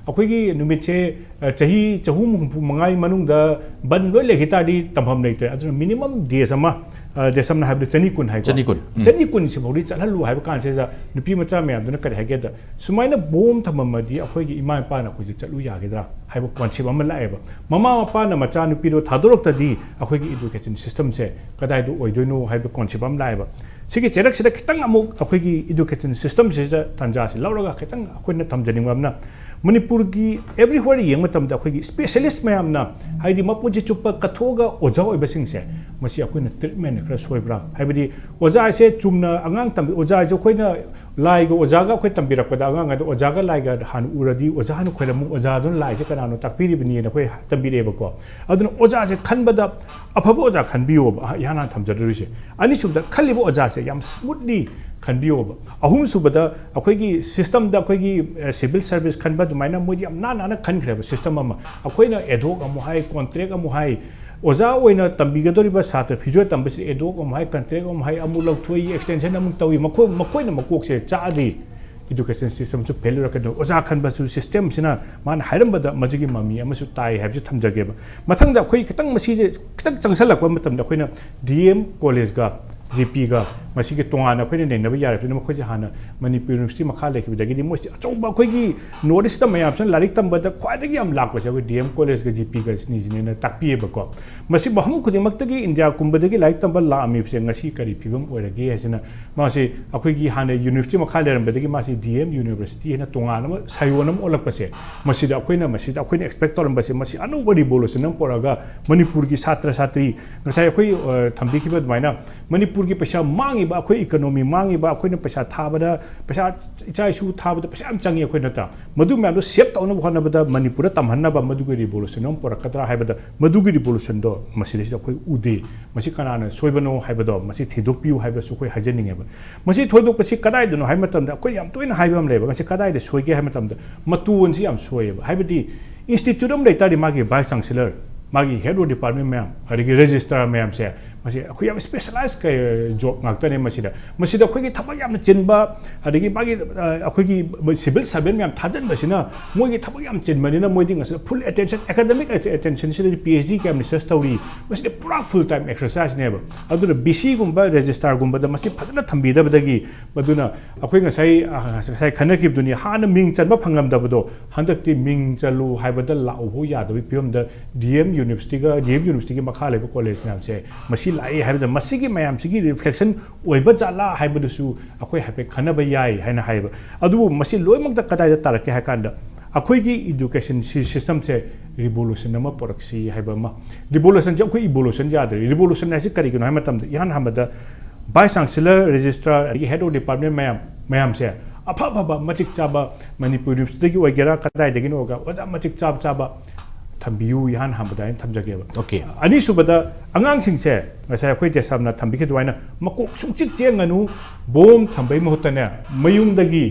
ꯑꯩꯈꯣꯏꯒꯤ ꯅꯨꯃꯤꯠꯁꯦ, ꯑ, ꯆꯍꯤ ꯆꯍꯨꯝ ꯍꯨꯝꯐꯨ ꯃꯉꯥꯒꯤ ꯃꯅꯨꯡꯗ ꯕꯟ ꯂꯣꯏ ꯂꯩꯈꯤ ꯇꯥꯔꯗꯤ ꯇꯝꯐꯝ ꯂꯩꯇ꯭ꯔꯦ꯫ ꯑꯗꯨꯅ ꯃꯤꯅꯤꯃꯝ ꯗꯦꯖ ꯑꯃ, ꯑ, ꯗꯦꯁꯝꯅ ꯍꯥꯏꯕꯗ ꯆꯅꯤ ꯀꯨꯟ ꯍꯥꯏꯀꯣ꯫ ꯆꯅꯤ ꯀꯨꯟ꯫ ꯎꯝ꯫ ꯆꯅꯤ ꯀꯨꯟ ꯁꯤꯐꯥꯎꯗꯤ ꯆꯠꯍꯜꯂꯨ ꯍꯥꯏꯕ ꯀꯥꯟꯁꯤꯗ ꯅꯨꯄꯤ ꯃꯆꯥ ꯃꯌꯥꯝꯗꯨꯅ ꯀꯔꯤ ꯍꯥꯏꯒꯦꯗ, ꯁꯨꯃꯥꯏꯅ ꯕꯣꯝ ꯊꯝꯃꯝꯃꯗꯤ ꯑꯩꯈꯣꯏꯒꯤ ꯏꯃꯥ ꯏꯄꯥꯅ ꯑꯩꯈꯣꯏꯁꯦ ꯆꯠꯂꯨ ꯌꯥꯒꯗ꯭ꯔꯥ ꯍꯥꯏꯕ ꯀꯣꯟꯁꯦꯞ ꯑꯃ ꯂꯥꯛꯑꯦꯕ꯫ ꯃꯃꯥ ꯃꯄꯥꯅ ꯃꯆꯥ ꯅꯨꯄꯤꯗꯣ ꯊꯥꯗꯣꯔꯛꯇꯗꯤ ꯑꯩꯈꯣꯏꯒꯤ ꯏꯗꯨꯀꯦꯁꯟ ꯁꯤꯁꯇꯝꯁꯦ ꯀꯗꯥꯏꯗ ꯑꯣꯏꯗꯣꯏꯅꯣ ꯍꯥꯏꯕ ꯀꯣꯟꯁꯦꯞ ꯑꯃ ꯂꯥꯛꯑꯦꯕ꯫ ꯁꯤꯒꯤ ꯆꯩꯔꯛꯁꯤꯗ ꯈꯤꯇꯪ ꯑꯃꯨꯛ ꯑꯩꯈꯣꯏꯒꯤ ꯏꯗꯨꯀꯦꯁꯟ ꯁꯤꯁꯇꯝꯁꯤꯗ ꯇꯥꯟꯖꯥꯁꯤ ꯂꯧꯔꯒ ꯈꯤꯇꯪ ꯑꯩꯈꯣꯏꯅ ꯊꯝꯖꯅꯤꯡꯕ ꯑꯃꯅ, ꯃꯅꯤꯄꯨꯔꯒꯤ ꯑꯦꯕ꯭ꯔꯤꯋꯦꯔ ꯌꯦꯡꯕ ꯃꯇꯝꯗ ꯑꯩꯈꯣꯏꯒꯤ ꯁ꯭ꯄꯦꯁꯤꯌꯦꯂꯤꯁ ꯃꯌꯥꯝꯅ, ꯍꯥꯏꯗꯤ ꯃꯄꯨꯟꯁꯤ ꯆꯨꯞꯄ ꯀꯠꯊꯣꯛꯑꯒ ꯑꯣꯖꯥ ꯑꯣꯏꯕꯁꯤꯡꯁꯦ, ꯃꯁꯤ ꯑꯩꯈꯣꯏꯅ ꯇ꯭ꯔꯤꯠꯃꯦꯟ ꯈꯔ ꯁꯣꯏꯕ꯭ꯔꯥ? ꯍꯥꯏꯕꯗꯤ ꯑꯣꯖꯥ ꯍꯥꯏꯁꯦ ꯆꯨꯝꯅ ꯑꯉꯥꯡ ꯇꯝꯕꯤ, ꯑꯣꯖꯥ ꯍꯥꯏꯁꯦ ꯑꯩꯈꯣꯏꯅ ꯂꯥꯏꯒ ꯑꯣꯖꯥꯒ ꯑꯩꯈꯣꯏ ꯇꯝꯕꯤꯔꯛꯄꯗ ꯑꯉꯥꯡ ꯑꯗꯣ ꯑꯣꯖꯥꯒ ꯂꯥꯏꯒ ꯍꯥꯟꯅ ꯎꯔꯗꯤ ꯑꯣꯖꯥ ꯍꯥꯟꯅ ꯈꯣꯏꯔꯝꯃꯨ, ꯑꯣꯖꯥꯗꯨꯅ ꯂꯥꯏꯁꯦ ꯀꯅꯥꯅꯣ ꯇꯥꯛꯄꯤꯔꯤꯕꯅꯤꯅ ꯑꯩꯈꯣꯏ ꯇꯝꯕꯤꯔꯛꯑꯦꯕꯀꯣ꯫ ꯑꯗꯨꯅ ꯑꯣꯖꯥꯁꯦ ꯈꯟꯕꯗ ꯑꯐꯕ ꯑꯣꯖꯥ ꯈꯟꯕꯤꯌꯣꯕ, ꯏꯍꯥꯟ ꯍꯥꯟꯅ ꯊꯝꯖꯗꯣꯏꯁꯦ꯫ ꯑꯅꯤꯁꯨꯕꯗ ꯈꯜꯂꯤꯕ ꯑꯣꯖꯥꯁꯦ ꯌꯥꯝ ꯁ꯭ꯃꯨꯠꯂꯤ ꯈꯟꯕꯤꯌꯣꯕ꯫ ꯑꯍꯨꯝꯁꯨꯕꯗ ꯑꯩꯈꯣꯏꯒꯤ ꯁꯤꯁꯇꯝꯗ ꯑꯩꯈꯣꯏꯒꯤ, ꯑ, ꯁꯤꯚꯤꯜ ꯁꯔꯚꯤꯁ ꯈꯟꯕ ꯑꯗꯨꯃꯥꯏꯅ ꯃꯣꯏꯗꯤ ꯌꯥꯝ ꯅꯥꯟ ꯅꯥꯟꯅ ꯈꯟꯈ꯭ꯔꯦꯕ ꯁꯤꯁꯇꯝ ꯑꯃ꯫ ꯑꯩꯈꯣꯏꯅ ꯑꯦꯗꯣꯛ ꯑꯃꯨꯛ ꯍꯥꯏ, ꯀꯣꯟꯇ꯭ꯔꯦꯛ ꯑꯃꯨꯛ ꯍꯥꯏ, ꯑꯣꯖꯥ ꯑꯣꯏꯅ ꯇꯝꯕꯤꯒꯗꯧꯔꯤꯕ ꯁꯥꯇ꯭ꯔ ꯐꯤꯖꯣꯏ ꯇꯝꯕꯁꯤꯗ ꯑꯦꯗꯣꯛ ꯑꯃꯨꯛ ꯍꯥꯏ, ꯀꯟꯇ꯭ꯔꯦꯛ ꯑꯃꯨꯛ ꯍꯥꯏ, ꯑꯃꯨꯛ ꯂꯧꯊꯣꯛꯏ, ꯑꯦꯛꯁꯇꯦꯟꯁꯟ ꯑꯃꯨꯛ ꯇꯧꯏ꯫ ꯃꯈꯣꯏ, ꯃꯈꯣꯏꯅ ꯃꯀꯣꯛꯁꯦ ꯆꯥꯛꯑꯗꯤ education system ꯁꯨ fail ꯑꯣꯏꯔꯛꯀꯅꯤ, ꯑꯣꯖꯥ ꯈꯟꯕꯁꯨ system ꯁꯤꯅ ꯃꯥꯅ ꯍꯥꯏꯔꯝꯕꯗ ꯃꯗꯨꯒꯤ ꯃꯃꯤ ꯑꯃꯁꯨ ꯇꯥꯏ ꯍꯥꯏꯕꯁꯤ ꯊꯝꯖꯒꯦꯕ꯫ ꯃꯊꯪꯗ ꯑꯩꯈꯣꯏ ꯈꯤꯇꯪ ꯃꯁꯤꯁꯦ ꯈꯤꯇꯪ ꯆꯪꯁꯜꯂꯛꯄ ꯃꯇꯝꯗ ꯑꯩꯈꯣꯏꯅ D M college ꯒ G P ꯒ ꯃꯁꯤꯒꯤ ꯇꯣꯉꯥꯟꯅ ꯑꯩꯈꯣꯏꯅ ꯅꯩꯅꯕ ꯌꯥꯔꯤꯕꯁꯤꯅ ꯃꯈꯣꯏꯁꯦ ꯍꯥꯟꯅ ꯃꯅꯤꯄꯨꯔ university ꯃꯈꯥ ꯂꯩꯈꯤꯕꯗꯒꯤꯗꯤ ꯃꯣꯏꯁꯦ ꯑꯆꯧꯕ ꯑꯩꯈꯣꯏꯒꯤ North East ꯇ ꯃꯌꯥꯝꯁꯤꯅ ꯂꯥꯏꯔꯤꯛ ꯇꯝꯕꯗ ꯈ꯭ꯋꯥꯏꯗꯒꯤ ꯌꯥꯝ ꯂꯥꯛꯄꯁꯦ ꯑꯩꯈꯣꯏ D M college ꯒ G P ꯒ ꯁꯤꯅꯤꯁꯤꯅꯦꯅ ꯇꯥꯛꯄꯤꯌꯦꯕꯀꯣ꯫ ꯃꯁꯤ ꯃꯐꯝ ꯈꯨꯗꯤꯡꯃꯛꯇꯒꯤ ꯏꯟꯗꯤꯌꯥ ꯄꯨꯝꯕꯗꯒꯤ ꯂꯥꯏꯔꯤꯛ ꯇꯝꯕ ꯂꯥꯛꯑꯝꯃꯤꯕꯁꯦ ꯉꯁꯤ ꯀꯔꯤ ꯐꯤꯕꯝ ꯑꯣꯏꯔꯒꯦ ꯍꯥꯏꯁꯤꯅ ꯃꯥꯁꯤ ꯑꯩꯈꯣꯏꯒꯤ ꯍꯥꯟꯅ university ꯃꯈꯥ ꯂꯩꯔꯝꯕꯗꯒꯤ ꯃꯥꯁꯤ D M university ꯍꯥꯏꯅ ꯇꯣꯉꯥꯟꯅ ꯑꯃ ꯁꯥꯏꯌꯣꯟ ꯑꯃ ꯑꯣꯜꯂꯛꯄꯁꯦ, ꯃꯁꯤꯗ ꯑꯩꯈꯣꯏꯅ ꯃꯁꯤꯗ ꯑꯩꯈꯣꯏꯅ expect ꯇꯧꯔꯝꯕꯁꯦ ꯃꯁꯤ ꯑꯅꯧꯕ revolution ꯑꯃ ꯄꯨꯔꯛꯑꯒ ꯃꯅꯤꯄꯨꯔꯒꯤ ꯁꯥꯇ꯭ꯔ ꯁꯥꯇ꯭ꯔꯤ ꯉꯁꯥꯏ ꯑꯩꯈꯣꯏ ꯑ, ꯊꯝꯕꯤꯈꯤꯕ ꯑꯗꯨꯃꯥꯏꯅ ꯃꯅꯤꯄꯨꯔꯒꯤ ꯄꯩꯁꯥ ꯃꯥꯡꯉꯤꯕ, ꯑꯩꯈꯣꯏ economy ꯃꯥꯡꯉꯤꯕ, ꯑꯩꯈꯣꯏꯅ ꯄꯩꯁꯥ ꯊꯥꯕꯗ ꯄꯩꯁꯥ ꯏꯆꯥ ꯏꯁꯨ ꯊꯥꯕꯗ ꯄꯩꯁꯥ ꯌꯥꯝ ꯆꯪꯉꯤ ꯑꯩꯈꯣꯏ ꯅꯠꯇ꯭ꯔꯥ? ꯃꯗꯨ ꯃꯌꯥꯝꯗꯣ save ꯇꯧꯅꯕ ꯍꯣꯠꯅꯕꯗ ꯃꯅꯤꯄꯨꯔꯗ ꯇꯝꯍꯟꯅꯕ ꯃꯗꯨꯒꯤ revolution ꯑꯃ ꯄꯨꯔꯛꯀꯗ꯭ꯔꯥ ꯍꯥꯏꯕꯗ ꯃꯗꯨꯒꯤ revolution ꯗꯣ ꯃꯁꯤꯗꯩꯁꯤꯗ ꯑꯩꯈꯣꯏ ꯎꯗꯦ꯫ ꯃꯁꯤ ꯀꯅꯥꯅ ꯁꯣꯏꯕꯅꯣ ꯍꯥꯏꯕꯗꯣ ꯃꯁꯤ ꯊꯤꯗꯣꯛꯄꯤꯌꯨ ꯍꯥꯏꯕꯁꯨ ꯑꯩꯈꯣꯏ ꯍꯥꯏꯖꯅꯤꯡꯉꯦꯕ꯫ ꯃꯁꯤ ꯊꯣꯏꯗꯣꯛꯄꯁꯤ ꯀꯗꯥꯏꯗꯅꯣ ꯍꯥꯏꯕ ꯃꯇꯝꯗ ꯑꯩꯈꯣꯏ ꯌꯥꯝ ꯇꯣꯏꯅ ꯍꯥꯏꯕ ꯑꯃ ꯂꯩꯌꯦꯕ, ꯃꯁꯤ ꯀꯗꯥꯏꯗ ꯁꯣꯏꯒꯦ ꯍꯥꯏꯕ ꯃꯇꯝꯗ ꯃꯇꯣꯟꯁꯤ ꯌꯥꯝ ꯁꯣꯏꯌꯦꯕ꯫ ꯍꯥꯏꯕꯗꯤ institute ꯑꯃ ꯂꯩ ꯇꯥꯔꯗꯤ ꯃꯥꯒꯤ vice chancellor, ꯃꯥꯒꯤ head of department ꯃꯌꯥꯝ, ꯑꯗꯒꯤ registrar ꯃꯌꯥꯝꯁꯦ ꯃꯁꯤ ꯑꯩꯈꯣꯏ ꯌꯥꯝ specialized ꯀ-, job ꯉꯥꯛꯇꯅꯦ ꯃꯁꯤꯗ꯫ ꯃꯁꯤꯗ ꯑꯩꯈꯣꯏꯒꯤ ꯊꯕꯛ ꯌꯥꯝꯅ ꯆꯤꯟꯕ, ꯑꯗꯒꯤ ꯃꯥꯒꯤ, ꯑ, ꯑꯩꯈꯣꯏꯒꯤ civil servant ꯃꯌꯥꯝ ꯊꯥꯖꯤꯟꯕꯁꯤꯅ ꯃꯣꯏꯒꯤ ꯊꯕꯛ ꯌꯥꯝ ꯆꯤꯟꯕꯅꯤꯅ ꯃꯣꯏꯗꯤ ꯉꯁꯤꯗ full attention, academic attention ꯁꯤꯗꯗꯤ P H D ꯀꯌꯥꯝ research ꯇꯧꯔꯤ, ꯃꯁꯤꯗꯤ ꯄꯨꯔꯥ full time exercise ꯅꯦꯕ꯫ ꯑꯗꯨꯅ V C ꯒꯨꯝꯕ registrar ꯒꯨꯝꯕꯗ ꯃꯁꯤ ꯐꯖꯅ ꯊꯝꯕꯤꯗꯕꯗꯒꯤ ꯃꯗꯨꯅ ꯑꯩꯈꯣꯏ ꯉꯁꯥꯏ, ꯑ, ꯉꯁꯥꯏ ꯈꯟꯅꯈꯤꯕꯗꯨꯅꯤ, ꯍꯥꯟꯅ ꯃꯤꯡ ꯆꯟꯕ ꯐꯪꯂꯝꯗꯕꯗꯣ ꯍꯟꯗꯛꯇꯤ ꯃꯤꯡ ꯆꯜꯂꯨ ꯍꯥꯏꯕꯗ ꯂꯥꯛꯎ ꯐꯥꯎ ꯌꯥꯗꯕꯒꯤ ꯐꯤꯕꯝꯗ D M university ꯒ, D M university ꯒꯤ ꯃꯈꯥ ꯂꯩꯕ college ꯃꯌꯥꯝꯁꯦ ꯃꯁꯤ ꯂꯥꯛꯏ ꯍꯥꯏꯕꯗ ꯃꯁꯤꯒꯤ ꯃꯌꯥꯝꯁꯤꯒꯤ reflection ꯑꯣꯏꯕ ꯖꯥꯠꯂꯥ ꯍꯥꯏꯕꯗꯨꯁꯨ ꯑꯩꯈꯣꯏ ꯍꯥꯏꯐꯦꯠ ꯈꯟꯅꯕ ꯌꯥꯏ ꯍꯥꯏꯅ ꯍꯥꯏꯌꯦꯕ꯫ ꯑꯗꯨꯕꯨ ꯃꯁꯤ ꯂꯣꯏꯅꯃꯛꯇ ꯀꯗꯥꯏꯗ ꯇꯥꯔꯛꯀꯦ ꯍꯥꯏ ꯀꯥꯟꯗ ꯑꯩꯈꯣꯏꯒꯤ education ꯁꯤ system ꯁꯦ revolution ꯑꯃ ꯄꯨꯔꯛꯁꯤ ꯍꯥꯏꯕ ꯑꯃ꯫ Revolution ꯁꯦ ꯑꯩꯈꯣꯏ evolution ꯌꯥꯗ꯭ꯔꯦ꯫ Revolution ꯍꯥꯏꯁꯤ ꯀꯔꯤꯒꯤꯅꯣ ꯍꯥꯏꯕ ꯃꯇꯝꯗ ꯏꯍꯥꯟ ꯍꯥꯟꯕꯗ vice chancellor, registrar, ꯑꯗꯒꯤ head of department ꯃꯌꯥꯝ, ꯃꯌꯥꯝꯁꯦ ꯑꯐ ꯑꯐꯕ ꯃꯇꯤꯛ ꯆꯥꯕ ꯃꯅꯤꯄꯨꯔ university ꯗꯒꯤ ꯑꯣꯏꯒꯦꯔꯥ ꯀꯗꯥꯏꯗꯒꯤꯅꯣ ꯑꯣꯏꯒꯦꯔꯥ ꯑꯣꯖꯥ ꯃꯇꯤꯛ ꯆꯥꯕ ꯆꯥꯕ ꯊꯝꯕꯤꯌꯨ ꯏꯍꯥꯟ ꯍꯥꯟꯕꯗ ꯍꯥꯏꯅ ꯊꯝꯖꯒꯦꯕ꯫ Okay. ꯑꯅꯤꯁꯨꯕꯗ ꯑꯉꯥꯡꯁꯤꯡꯁꯦ ꯉꯁꯥꯏ ꯑꯩꯈꯣꯏ ꯗꯦꯁꯥꯝꯅ ꯊꯝꯕꯤꯈꯤꯕ ꯑꯗꯨꯃꯥꯏꯅ ꯃꯀꯣꯛ ꯁꯨꯡꯆꯤꯛ ꯆꯦꯡꯒꯅꯨ, ꯕꯣꯝ ꯊꯝꯕꯩ ꯃꯍꯨꯠꯇꯅꯦ ꯃꯌꯨꯝꯗꯒꯤ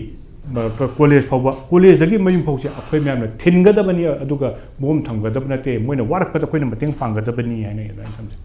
ꯀꯣꯂꯦꯖ ꯐꯥꯎꯕ, ꯀꯣꯂꯦꯖꯇꯒꯤ ꯃꯌꯨꯝ ꯐꯥꯎꯁꯦ ꯑꯩꯈꯣꯏ ꯃꯌꯥꯝꯅ ꯊꯤꯟꯒꯗꯕꯅꯤ, ꯑꯗꯨꯒ ꯕꯣꯝ ꯊꯝꯒꯗꯕ ꯅꯠꯇꯦ, ꯃꯣꯏꯅ ꯋꯥꯔꯛꯄꯗ ꯑꯩꯈꯣꯏꯅ ꯃꯇꯦꯡ ꯄꯥꯡꯒꯗꯕꯅꯤ ꯍꯥꯏꯅ ꯑꯗꯨꯃꯥꯏꯅ ꯊꯝꯖꯩ꯫